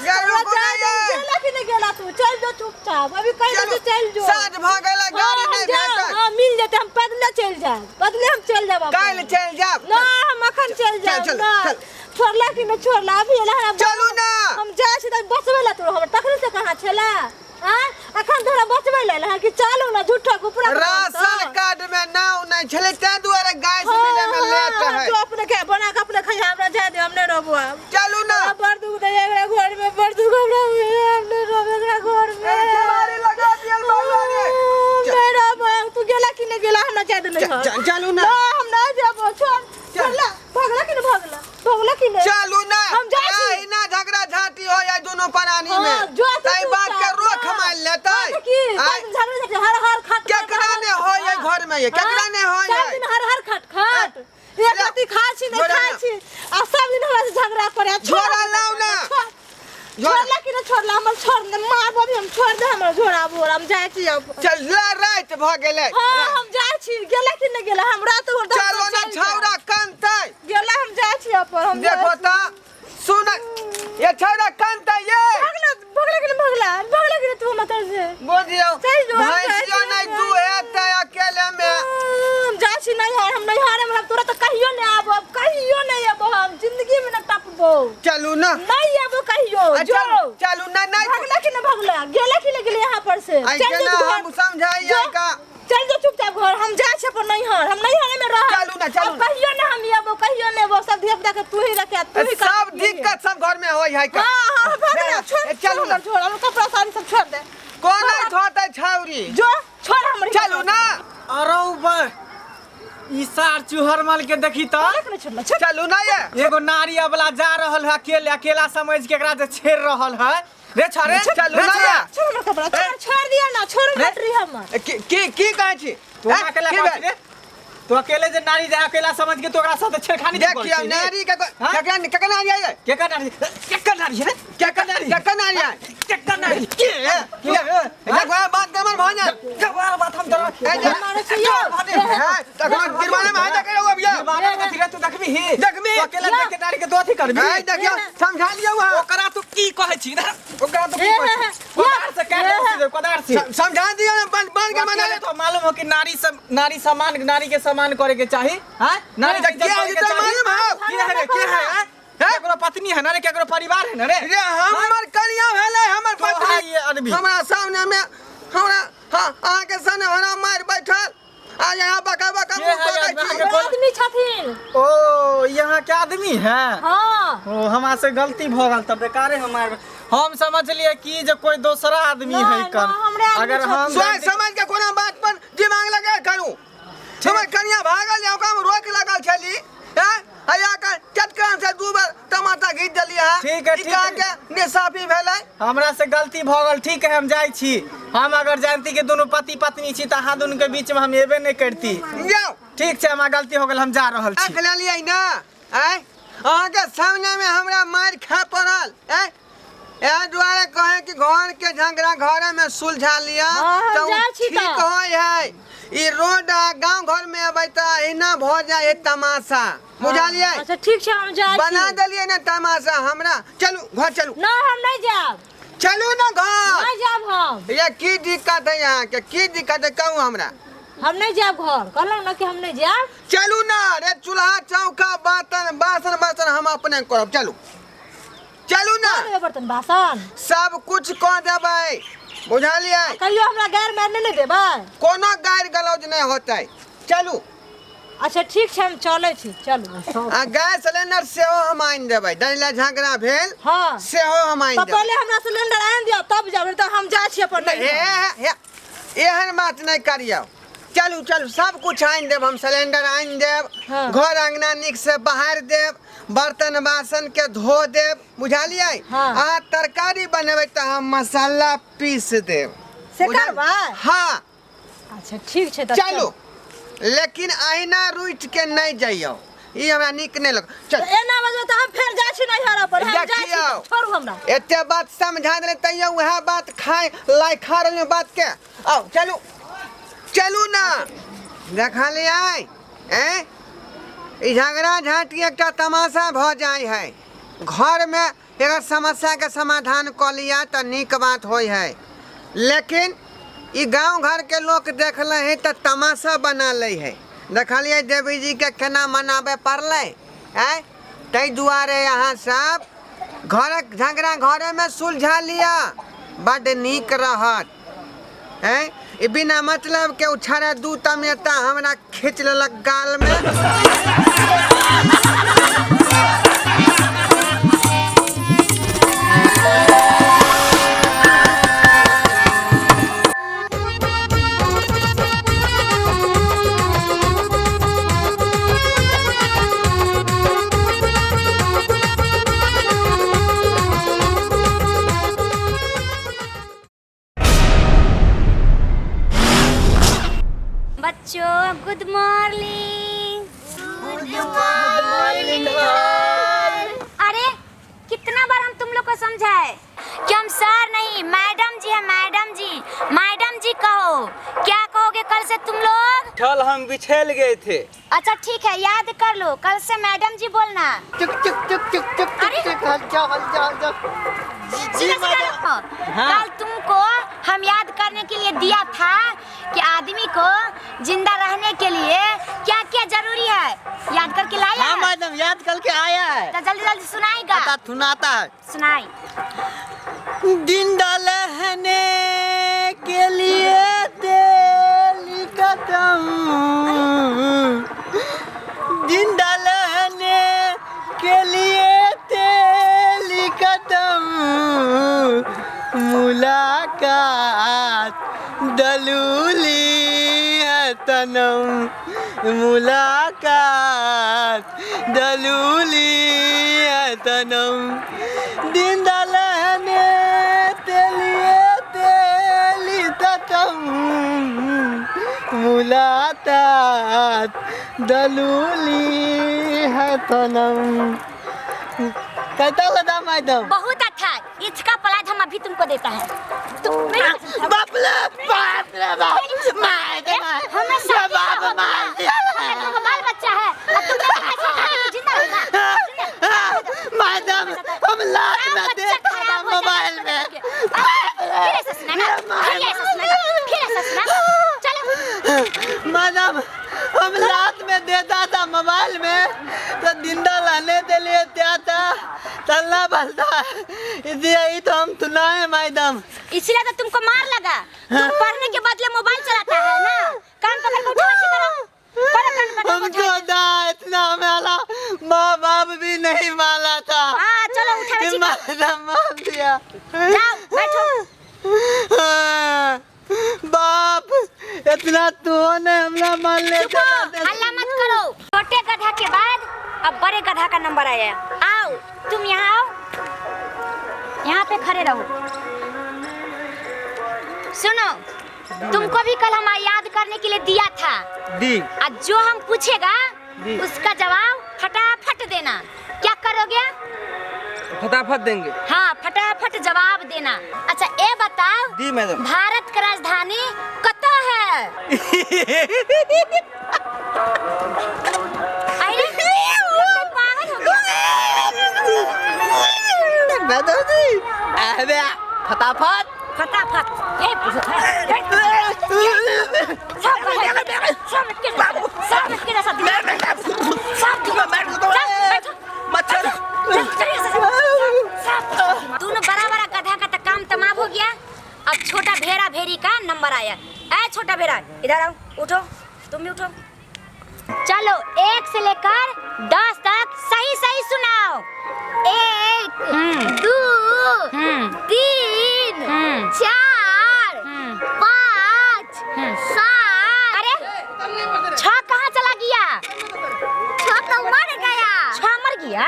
Speaker 7: हमरा
Speaker 2: रुकू
Speaker 7: जाय
Speaker 2: ना
Speaker 7: दे,
Speaker 2: ये।
Speaker 7: गेला कि नहीं गेला तू, चल जो चुपचाप। अभी कहि दे
Speaker 2: चलो,
Speaker 7: तू चल जो।
Speaker 2: साँझ भऽ गेलै,
Speaker 7: हाँ,
Speaker 2: गाड़ी
Speaker 7: हम
Speaker 2: नहि
Speaker 7: जायब,
Speaker 2: भेटत।
Speaker 7: हाँ, मिल जेतै, हम पैदले चलि जायब, पैदले हम चलि जायब अपन।
Speaker 2: काल्हि चलि जायब।
Speaker 7: ना, हम अखन चलि
Speaker 2: चल,
Speaker 7: जायब,
Speaker 2: चल,
Speaker 7: ना।
Speaker 2: चल।
Speaker 7: छोड़ला कि नहि छोड़ला, अभी एला हमरा
Speaker 2: चलू ना।
Speaker 7: हम जाइ छी तऽ बचबै लए तोरा हमर, तखने से कहाँ छेला? आँय? अखन तोरा बचबै लए एला हँ कि चलू ना, झूठो के पूरा
Speaker 2: राशन कार्ड में नाम नहि छलै, ताहि दुआरे गैस मिलै में लेट
Speaker 7: हाँ,
Speaker 2: है।
Speaker 7: जो अपने के बना के अपने खइहा, हमरा जाय दे, हम नहि रहबो आब।
Speaker 2: चलू ना।
Speaker 7: हमरा बड़ दुख दैया एकरा घर में, बड़ दुख हमरा होइया, हम नहि रहबो एकरा घर में।
Speaker 2: ए, केवाड़ी लगा दियल बउआ रे।
Speaker 7: नहि रहबो, तू गेला कि नहि गेला, हमरा जाय दे नहि।
Speaker 2: चलू ना।
Speaker 7: ना, हम नहि जेबो, छोड़,
Speaker 2: चल।
Speaker 7: छोड़ला।
Speaker 4: होय केकरा नहि होय
Speaker 7: सब दिन हर हर खट खट एक रत्ती खा छी नहि
Speaker 4: झोरा
Speaker 7: खाइ छी आ सब दिन हमरा से झगड़ा करे
Speaker 4: झोरा लाउ ना।
Speaker 7: छोड़ला कि नहि छोड़ला हमर छोड़ दे मार अभी हम छोड़ दे हमर झोरा बोरा हम जाइ छी अब
Speaker 4: चल राति भऽ गेलै
Speaker 7: हाँ हम जाइ छी गेला कि नहि गेला हम रात भर
Speaker 4: चलो ना छौड़ा कनतै
Speaker 7: गेला हम जाइ छी अपन हम जाइ
Speaker 4: देखो
Speaker 7: छी।
Speaker 4: तऽ सुन ये छौड़ा कनतै ये
Speaker 7: भगला भगला कि नहि भगला भगला कि नहि तू मतलब से
Speaker 4: बुझियौ
Speaker 7: चलि जो, हम जाइ
Speaker 4: भैंसियो
Speaker 7: छी।
Speaker 4: नहि दुहेतै अकेले मे
Speaker 7: हम जाइ छी नैहर हम नैहर में तोरा तऽ कहियो नहि आबो अब कहियो नहि आबो हम जिंदगी में नहि टपबो
Speaker 4: चलू ना
Speaker 7: नहीं आबो कहियो
Speaker 4: आ,
Speaker 7: जो
Speaker 4: चलू चलू ना नहीं
Speaker 7: भगला कि नहि भगला गेला कि नहि गेले यहाँ पर से
Speaker 4: आई
Speaker 7: चल
Speaker 4: केना
Speaker 7: जो घर।
Speaker 4: हम समझाइए
Speaker 7: जो।
Speaker 4: का
Speaker 7: चल जो चुपचाप घर हम जाइ छी अपन नैहर हम नैहरे में रहब
Speaker 4: चलू ना, चलू
Speaker 7: अब कहियो ना हम आबो कहियो नहीं आबो सब धिया पुता के तू ही रखे तू ही
Speaker 4: सब दिक्कत सब घर में होय है का
Speaker 7: हाँ हाँ भगला छोड़
Speaker 4: ए, चलू ना।
Speaker 7: छोड़ हमर कपड़ा साड़ी सब छोड़ दे
Speaker 4: कोना धोतै छौरी
Speaker 7: जो छोड़ हमर
Speaker 4: चलू ना
Speaker 13: अरौ बा ई सार चूहर मल के देखी त
Speaker 4: चलू ना ये
Speaker 13: एगो नारी अबला जा रहल है अकेले अकेला समझ के एकरा जे छेड़ रहल है रे छरे
Speaker 4: चलू
Speaker 13: रे
Speaker 4: ना
Speaker 13: छौड़ा।
Speaker 4: ये
Speaker 7: छोड़ हमर कपड़ा छोड़ छोड़ दिया ना छोड़ बैटरी हमर
Speaker 4: की की की कहै छी
Speaker 13: तू
Speaker 4: हैं?
Speaker 13: अकेला
Speaker 4: की
Speaker 13: कहै
Speaker 4: भेल?
Speaker 13: छी रे? तू अकेले जे नारी जे अकेला समझ के तू ओकरा साथ छेड़खानी तू करै
Speaker 4: देखियौ
Speaker 13: छी रे?
Speaker 4: नारी के
Speaker 13: हाँ?
Speaker 4: केकरा केकरा नारी है
Speaker 13: केकर नारी केकर नारी है रे?
Speaker 4: केकर नारी केकर नारी है
Speaker 13: केकर नारी के
Speaker 4: के देखो बात कमर भऽ जाए
Speaker 13: जवार बात हम तोरा
Speaker 4: ए, जे-
Speaker 7: मारे छी यौ।
Speaker 4: हैं, तखन गिरवाने में हाथ करो अब ये
Speaker 13: गिरवाना कथी रे तू देखबी ही
Speaker 4: देखबी।
Speaker 13: तू अकेला देख के नारी के दो अथी करबी
Speaker 4: हैं, देखियौ समझा लियौ अहाँ
Speaker 13: ओकरा तू की कहै छी रे? ओकरा तू की कहै छी कोदार से काट दे कोदार से
Speaker 4: समझा दियौ ना बन बन के मना
Speaker 13: अकेले तो मालूम हो कि नारी सब नारी सम्मान नारी के सम्मान करे के चाही हां नारी के
Speaker 4: के
Speaker 13: इज्जत करे के
Speaker 4: तो
Speaker 13: चाही
Speaker 4: मालूम हो
Speaker 13: की है रे के है हैं? केकरो पत्नी है ना रे केकरो परिवार है ना रे
Speaker 4: रे हमर कनिया भेलै हमर
Speaker 13: तो है
Speaker 4: पत्नी
Speaker 13: ये आदमी।
Speaker 4: हमरा सामने में हमरा हाँ अहाँके सामने हमरा मारि बैठल आ यहाँ बका बका
Speaker 13: के
Speaker 4: मुँह
Speaker 13: है
Speaker 4: बकै
Speaker 13: आदमी?
Speaker 4: छी।
Speaker 13: अहाँके कोन-
Speaker 3: आदमी छथिन
Speaker 13: ओ यहाँ के आदमी है
Speaker 3: हाँ
Speaker 13: ओ हमरा से गलती भऽ गेल तब बेकारे हमार हम समझलिए कि जे कोई दोसरा आदमी है
Speaker 3: नहीं,
Speaker 13: कन
Speaker 3: नहीं, हमरे आदमी
Speaker 13: अगर हम
Speaker 4: सोच समझ के कोनो बात पर दिमाग लगा करू हमर कनिया भागल जाओ हम रोक लगल छली हैं आया के चटकन से दू बेर टमाटर घीच देलियै है
Speaker 13: ठीक है,
Speaker 4: ई
Speaker 13: ठीक है।
Speaker 4: के निसाफी भेलै
Speaker 13: हमरा से गलती भऽ गेल ठीक है हम जाइ छी हम अगर जानती कि दुनू पति पत्नी छी तऽ अहाँ दुनू के बीच में हम एबे नहीं करती
Speaker 4: जाओ
Speaker 13: ठीक छै हमरा गलती हो गेल हम जा रहल छी
Speaker 4: आँख लेलियै ना आँय अहाँके सामने में हमरा मारि खाय पड़ल आँय एहि दुआरे कहे कि घर के झगड़ा घरे में सुलझा लिअ
Speaker 7: हाँ, हम
Speaker 4: तऽ उ
Speaker 7: जाइ छी
Speaker 4: ठीक
Speaker 7: तऽ।
Speaker 4: होइ है ई रोड आ गांव घर में अबै तऽ एना भऽ जाइ है तमाशा बुझलियै
Speaker 3: अच्छा ठीक छै हम जाइ
Speaker 4: बना
Speaker 3: छी
Speaker 4: देलियै ने तमाशा हमरा चलू घर चलू
Speaker 3: ना हम नहीं जायब
Speaker 4: चलू ना घर
Speaker 3: नहीं जायब हम
Speaker 4: ये की दिक्कत है यहाँ के की दिक्कत है कहू हमरा
Speaker 3: हम नहीं जायब घर कहलहुँ ना कि हम नहीं जायब
Speaker 4: चलू ना रे चूल्हा चौका बर्तन बासन बासन हम अपने करब चलू चलू ना
Speaker 3: कर देबै बर्तन बासन
Speaker 4: सब कुछ कऽ देबै बुझलियै
Speaker 7: कहियो हमरा गैर मार नहि ने देबै
Speaker 4: कोनो गारि गलौज नहि होतै चलू
Speaker 7: अच्छा ठीक छै हम चलै छी चलू
Speaker 4: आ गैस सिलेंडर सेहो हम आनि देबै दैला झगड़ा भेल
Speaker 7: हाँ
Speaker 4: सेहो हम आनि
Speaker 7: तऽ
Speaker 4: देबै
Speaker 7: पहिले हमरा सिलेंडर आनि दिअ तब जाब नहि तऽ हम जाइ छी अपन
Speaker 4: हे
Speaker 7: नैहर।
Speaker 4: हे एहन बात नहि करियौ चलू चलू सब कुछ आनि देब हम सिलेंडर आनि देब
Speaker 7: हाँ।
Speaker 4: घर अंगना नीक से बहारि देब बर्तन बासन के धो देब बुझलियै
Speaker 7: हाँ।
Speaker 4: अहाँ तरकारी बनेबै तऽ हम मसाला पीस देब
Speaker 7: से
Speaker 4: बुझल-
Speaker 7: करबै?
Speaker 4: हाँ
Speaker 7: अच्छा ठीक छै तऽ
Speaker 4: चलू लेकिन अहिना रुटि के नहि जइयौ ई हमरा नीक नहि लग चल
Speaker 7: तऽ एना बजबै तऽ हम फेर जाइ छी नैहर अपन हम जाइ छी
Speaker 4: देखियौ।
Speaker 7: छोड़ू हमरा
Speaker 4: एते बात समझा देले तैयो वएह बात खाय लाइ खा रहल बात के आओ चलू चलू ना देखलियै ऐं ई झगड़ा झाँटी एकटा तमाशा भऽ जाइ है घरमे एकर समस्याके समाधान कऽ लिअ तऽ नीक बात होइ है लेकिन ई गाँव घरके लोक देखले है तऽ तमाशा बना लै है देखलियै देवी जीके केना मनाबे पड़लै आँय ताहि दुआरे अहाँ सब घरक झगड़ा घरेमे सुलझा लिअ बड्ड नीक रहत हैं ई बिना मतलब के उछाड़ा दू तमेता हमरा खींच लेलक गाल में।
Speaker 15: बच्चों Good morning. Good morning. अरे कितना बार हम तुम लोग को समझाए कि हम सर नहीं मैडम जी है, मैडम जी, मैडम जी कहो। क्या कहोगे कल से तुम लोग?
Speaker 9: कल हम बिछल गए थे।
Speaker 15: अच्छा ठीक है, याद कर लो, कल से मैडम जी बोलना।
Speaker 4: चुक चुक चुक चुक चुक चुक चुक, हल जाओ हल जाओ हल जाओ। जी मैडम।
Speaker 15: हाँ। कल तुमको हम याद करने के लिए दिया था कि आदमी को जिंदा रहने के लिए क्या क्या जरूरी है, याद करके लाया?
Speaker 9: हाँ मैडम, याद करके आया है।
Speaker 15: तो जल्दी जल्दी सुनाएगा?
Speaker 9: सुनाता है।
Speaker 15: सुनाई।
Speaker 9: जिंदा रहने के लिए तेरी कसम, जिंदा रहने के लिए तेरी कसम, मुलाकात दलूली है तनम, मुलाकात दलूली है तनम, जिंदा रहने के लिए तेरी कसम, मुलाकात दलूली है तनम। कैसा लगा मैडम?
Speaker 15: बहुत अच्छा। इसका प्लाज हम अभी तुमको देता है। तुम
Speaker 9: बाप रे बाप रे बाप,
Speaker 15: हमें
Speaker 9: बाप मार दिया।
Speaker 15: बाल बच्चा है और तुम जिंदा रहेगा।
Speaker 9: मैडम हम लात में देखा था मोबाइल में।
Speaker 15: फिर ऐसा सुनाना, फिर ऐसा सुनाना, फिर ऐसा सुनाना। चलो
Speaker 9: मैडम हम रात में देता था मोबाइल में, तो जिंदा रहने के लिए क्या था, चलना पड़ता, इसलिए ही तो हम सुनाए मैडम।
Speaker 15: इसलिए तो तुमको मार लगा। तुम पढ़ने के बदले मोबाइल चलाता है ना। कान पकड़ के उठो, ऐसे करो। करो कान पकड़ के
Speaker 9: हमको ना इतना हमारा माँ बाप भी नहीं मारा था।
Speaker 15: हाँ चलो उठा
Speaker 9: मैडम मार दिया।
Speaker 15: जाओ बैठो।
Speaker 9: बाप इतना तो ने हमला मान ले।
Speaker 15: हल्ला मत करो। छोटे गधा के बाद अब बड़े गधा का नंबर आया। आओ तुम यहाँ आओ, यहाँ पे खड़े रहो। सुनो, तुमको भी कल हम याद करने के लिए दिया था।
Speaker 9: दी।
Speaker 15: आज जो हम पूछेगा उसका जवाब फटाफट देना। क्या करोगे?
Speaker 9: फटाफट देंगे।
Speaker 15: हाँ फटाफट जवाब देना। अच्छा ये बताओ
Speaker 9: दी मैडम,
Speaker 15: भारत का राजधानी कतो है? अरे पागल हो गया
Speaker 9: मैडम जी। अरे फटाफट
Speaker 15: फटाफट। दोनों बड़ा बड़ा गधा का तो काम तमाम हो गया। अब छोटा भेड़ा भेड़ी का नंबर आया। ए छोटा भेड़ा इधर आओ, उठो, तुम भी उठो। चलो 1 से लेकर 10 तक सही सही सुनाओ।
Speaker 3: 1 2 3 4 5 7।
Speaker 15: अरे 6 कहाँ चला गया?
Speaker 3: 6 तो मर गया।
Speaker 15: 6 मर गया?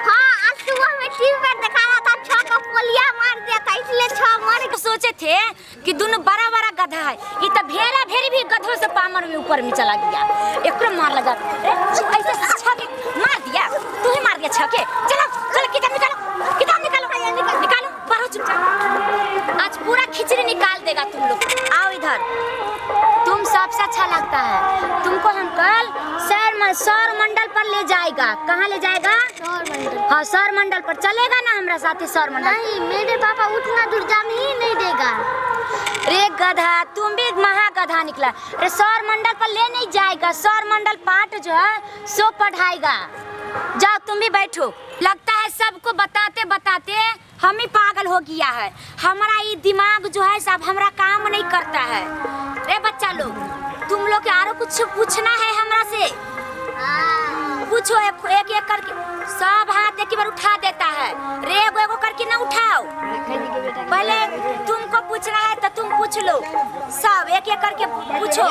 Speaker 3: हाँ आज सुबह में टीवी पर दिखा रहा था, 6 का पोलिया मार दिया था, इसलिए 6 मर गया।
Speaker 15: सोचे थे कि दोनों बड़ा बड़ा गधा है, ये तो भेड़ा भेड़ी भी गधों से पामर में ऊपर में चला गया। एक मार लगा ऐसे 6 के मार दिया, तू ही मार दिया 6 के। चलो चलो किताब निकालो, किताब निकालो, निकालो, पढ़ो चुपचाप। आज पूरा खिचड़ी निकाल देगा तुम लोग। आओ इधर, तुम सबसे अच्छा लगता है तुमको। हम कल सौर मंडल पर ले जाएगा। कहाँ ले जाएगा?
Speaker 3: सौर मंडल।
Speaker 15: हाँ सौर मंडल पर चलेगा ना हमरा साथे सौर मंडल?
Speaker 3: नहीं, मेरे पापा उतना दूर जाने ही नहीं देगा।
Speaker 15: रे गधा, तुम भी महा गधा निकला। अरे सौर मंडल पर ले नहीं जाएगा, सौर मंडल पाठ जो है सो पढ़ाएगा। जाओ तुम भी बैठो। लगता है सबको बताते बताते हम ही पागल हो गया है। हमारा ये दिमाग जो है सब हमारा काम नहीं करता है। रे बच्चा लोग, तुम लोग के आरो कुछ पूछना है हमरा से? पूछो एक एक, एक करके। सब हाथ एक बार उठा देता है। रे एगो एगो करके ना उठाओ, पहले तुमको पूछना है तो तुम पूछ लो। सब एक एक करके पूछो।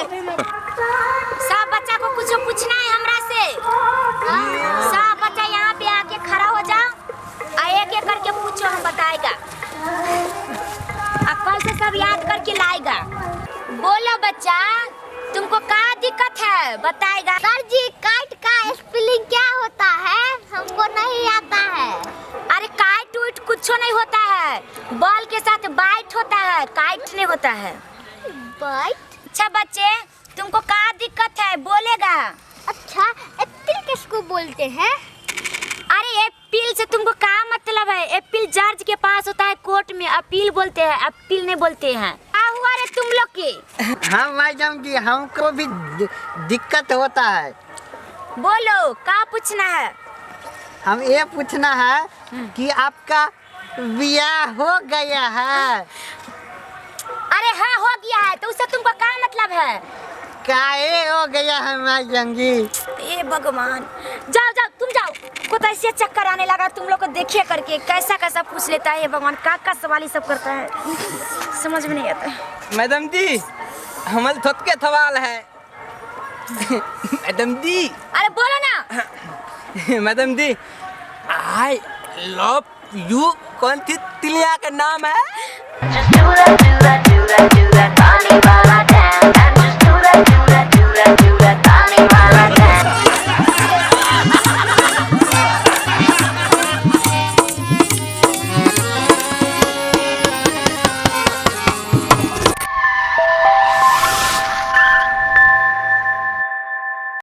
Speaker 15: सब बच्चा को कुछ पूछना है हमरा से? सब बच्चा यहाँ पे आके खड़ा हो जाओ और एक एक करके पूछो, हम बताएगा। और कल से सब याद करके लाएगा। बोलो बच्चा, तुमको का दिक्कत दिक्कत है बताएगा?
Speaker 16: सर जी, काइट का स्पेलिंग क्या होता है? हमको नहीं आता है।
Speaker 15: अरे काइट उइट कुछ नहीं होता है, बॉल के साथ बाइट होता है, काइट नहीं होता है।
Speaker 16: बाइट?
Speaker 15: अच्छा बच्चे, तुमको क्या दिक्कत है बोलेगा?
Speaker 16: अच्छा, एप्पल किसको बोलते हैं?
Speaker 15: अरे अपील से तुमको क्या मतलब है? अपील जज के पास होता है कोर्ट में, अपील बोलते हैं, अपील नहीं बोलते हैं। क्या हुआ रे तुम लोग के?
Speaker 12: हाँ मैडम जी, हमको भी दिक्कत होता है।
Speaker 15: बोलो, क्या पूछना है?
Speaker 12: हम ये पूछना है कि आपका ब्याह हो गया है?
Speaker 15: अरे हाँ हो गया है, तो उससे तुमको क्या मतलब है?
Speaker 12: काहे हो गया है मैडम जी?
Speaker 15: ए भगवान, जाओ जाओ तुम जाओ, को तो ऐसे चक्कर आने लगा तुम लोग को देखिए करके, कैसा कैसा पूछ लेता है भगवान, का का सवाल ही सब करता है, समझ में नहीं आता है।
Speaker 5: मैडम जी, हमर थोतके सवाल है मैडम जी।
Speaker 15: अरे बोलो ना।
Speaker 5: मैडम जी, I love you कौन सी तिलिया का नाम है?